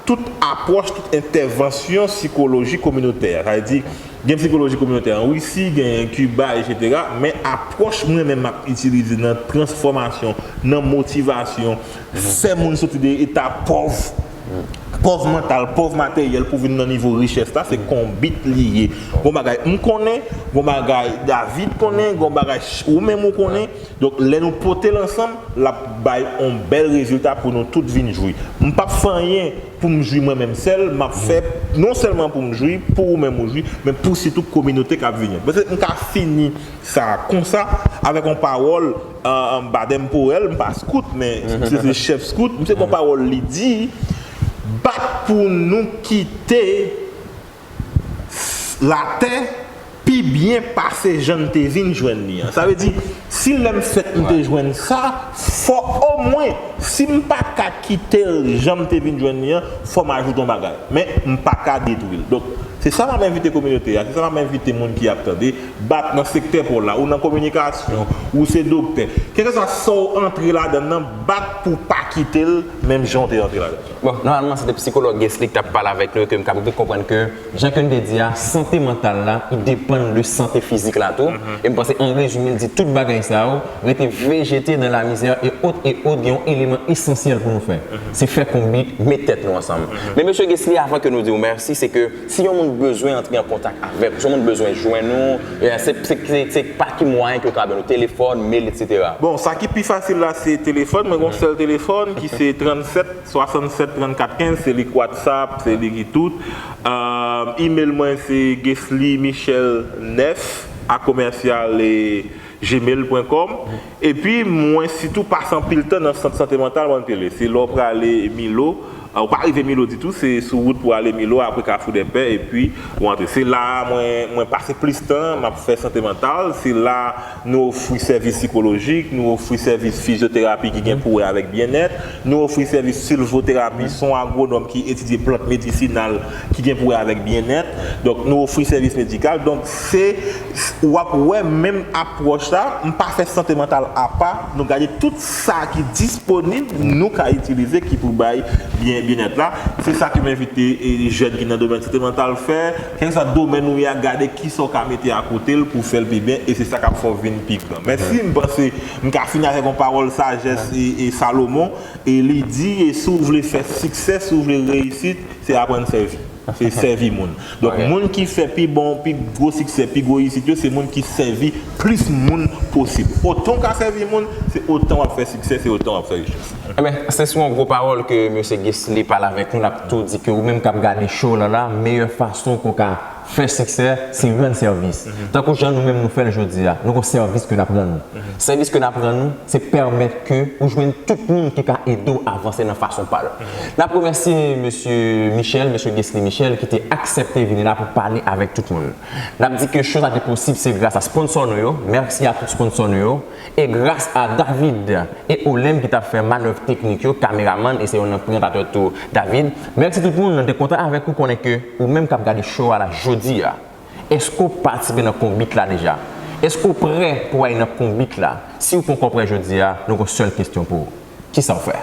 tout apwòch, tout entèvansyon sikoloji kominotè. Sa vle di, gen sikoloji kominotè an Risi, gen Kiba, etsetera. Men apwòch mwen menm m ap itilize nan transfòmasyon, nan motivasyon, fè moun soti de eta pòv, pòv mantal, pòv materyèl pou vin nan nivo richès la, se konbit li ye. Gon bagay m konnen, gon bagay David konnen, gon bagay ch- ou menm ou konnen. Donk, lè nou pote l ansanm, l ap bay yon bèl rezilta pou nou tout vin jwi. M p ap fè anyen pou m jwi mwen menm sèl, m ap fè non sèlman pou m jwi, pou ou menm ou jwi, men pou sitou kominote k ap vini an. Paske m ka fini sa konsa, avèk yon pawòl, euh, Baden Powell, m pa scout, men se, se chèf scout, m se yon pawòl li di, bat pou nou kite latè pi byen pase jan n te vin jwenn li an. Sa vle di, si lè m fèt m te jwenn sa, fò omwen, si m pa ka kite l jan m te vin jwenn li an, fò m ajoute yon bagay. Men, m pa ka detwi l. Donk, se sa m ap envite kominote a, se sa m ap envite moun ki ap tande, bat nan sektè pa w la, ou nan kominikasyon, ou se doktè. Kèlkeswa sa w antre ladan l nan, bat pou w pa kite l menm jan w te antre ladan l. Bon, nòmalman, se te sikològ Guesly ki t ap pale avèk nou, ke m kapab konprann ke, jan ke n te di a, sante mantal la, li depann de sante fizik la tou. E m panse, an rezime, l di tout bagay sa yo, rete vejete nan lamizè, e ot, e ot, gen yon eleman esansyèl pou nou fè. Se fè konbit, met tèt nou ansanm. Men, mesye Guesly, avan ke nou di w mèsi, se ke si yon moun bezwen antre an kontak avèk ou, si yon moun bezwen jwenn ou, e, se, se, se, se pa ki mwayen ke yo ka jwenn ou, telefòn, mail, etsetera. Bon, sa ki pi fasil la, se telefòn. Mwen gen yon sèl telefòn ki se trannsèt swasannsèt trannkat kenz, se li ki WhatsApp, se li ki tout. Euh, email mwen se Guesly Michel nèf a komèsyal gmail pwen kòm. Epi mwen sitou pase anpil tan nan sant sante mantal Mòn Pelé. Se lè w prale Milo, euh, ou pa rive Milo ditou, se sou wout pou ale Milo, apre Kafou dè Pè, epi ou antre. Se la a mwen, mwen pase plis tan, m ap fè sante mantal. Se la nou ofri sèvis sikolojik, nou ofri sèvis fizyoterapi ki gen pou wè avèk byennèt, nou ofri sèvis silvoterapi, se yon agwonòm ki etidye plant medisinal ki gen pou wè avèk byennèt. Donk, nou ofri sèvis medikal. Donk, se, w ap wè menm apwòch la, m pa fè sante mantal apa, nou gade tout sa ki disponib, nou ka itilize, ki pou bay byen, byennèt la. Se sa ke m envite, e, jèn ki nan domèn sante mantal fè, kèlkeswa domèn ou ye a, gade kisa w ka mete akote l pou w fè l pi byen, e se sa k ap fè w vin pi gran. Mèsi, m panse m ka fini avèk yon pawòl sajès e, e Salomon, e li di, e si w vle fè siksè, si w vle reyisit, se aprann sèvi. Se sèvi moun. Donk, moun ki fè pi bon, pi gwo siksè, pi gwo reyisit yo, se moun ki sèvi plis moun posib. Otan w ka sèvi moun, se otan w ap fè siksè, se otan w ap fè richès. Ebyen, se sou yon gwo pawòl ke mesye Guesly pale avèk nou, l ap tou di ke ou menm k ap gade show la la, meyè fason ke w ka fè siksè, se rann sèvis. Tankou jan nou menm nou fè l jodi a, nou gon sèvis ke n ap rann ou. Sèvis ke n ap rann ou, se pèmèt ke ou jwenn tout moun ki ka ede w avanse nan fason pa l. N ap remèsye mesye Michel, mesye Guesly Michel, ki te aksepte vini la pou pale avèk tout moun. N ap di ke show sa te posib, se gras a sponsò nou yo. Mèsi a tout sponsò nou yo. E gras a David e Olem ki t ap fè manèv teknik yo, kameramann, e se yon nan prezantatè tou, David. Mèsi tout moun, nou te kontan avèk ou, konnen ke ou menm k ap gade show a la jodi a, èske w patisipe nan konbit la deja? Èske w prè pou w al nan konbit la? Si w poko prè jodi a, nou gon sèl kesyon pou ou. Kisa w fè?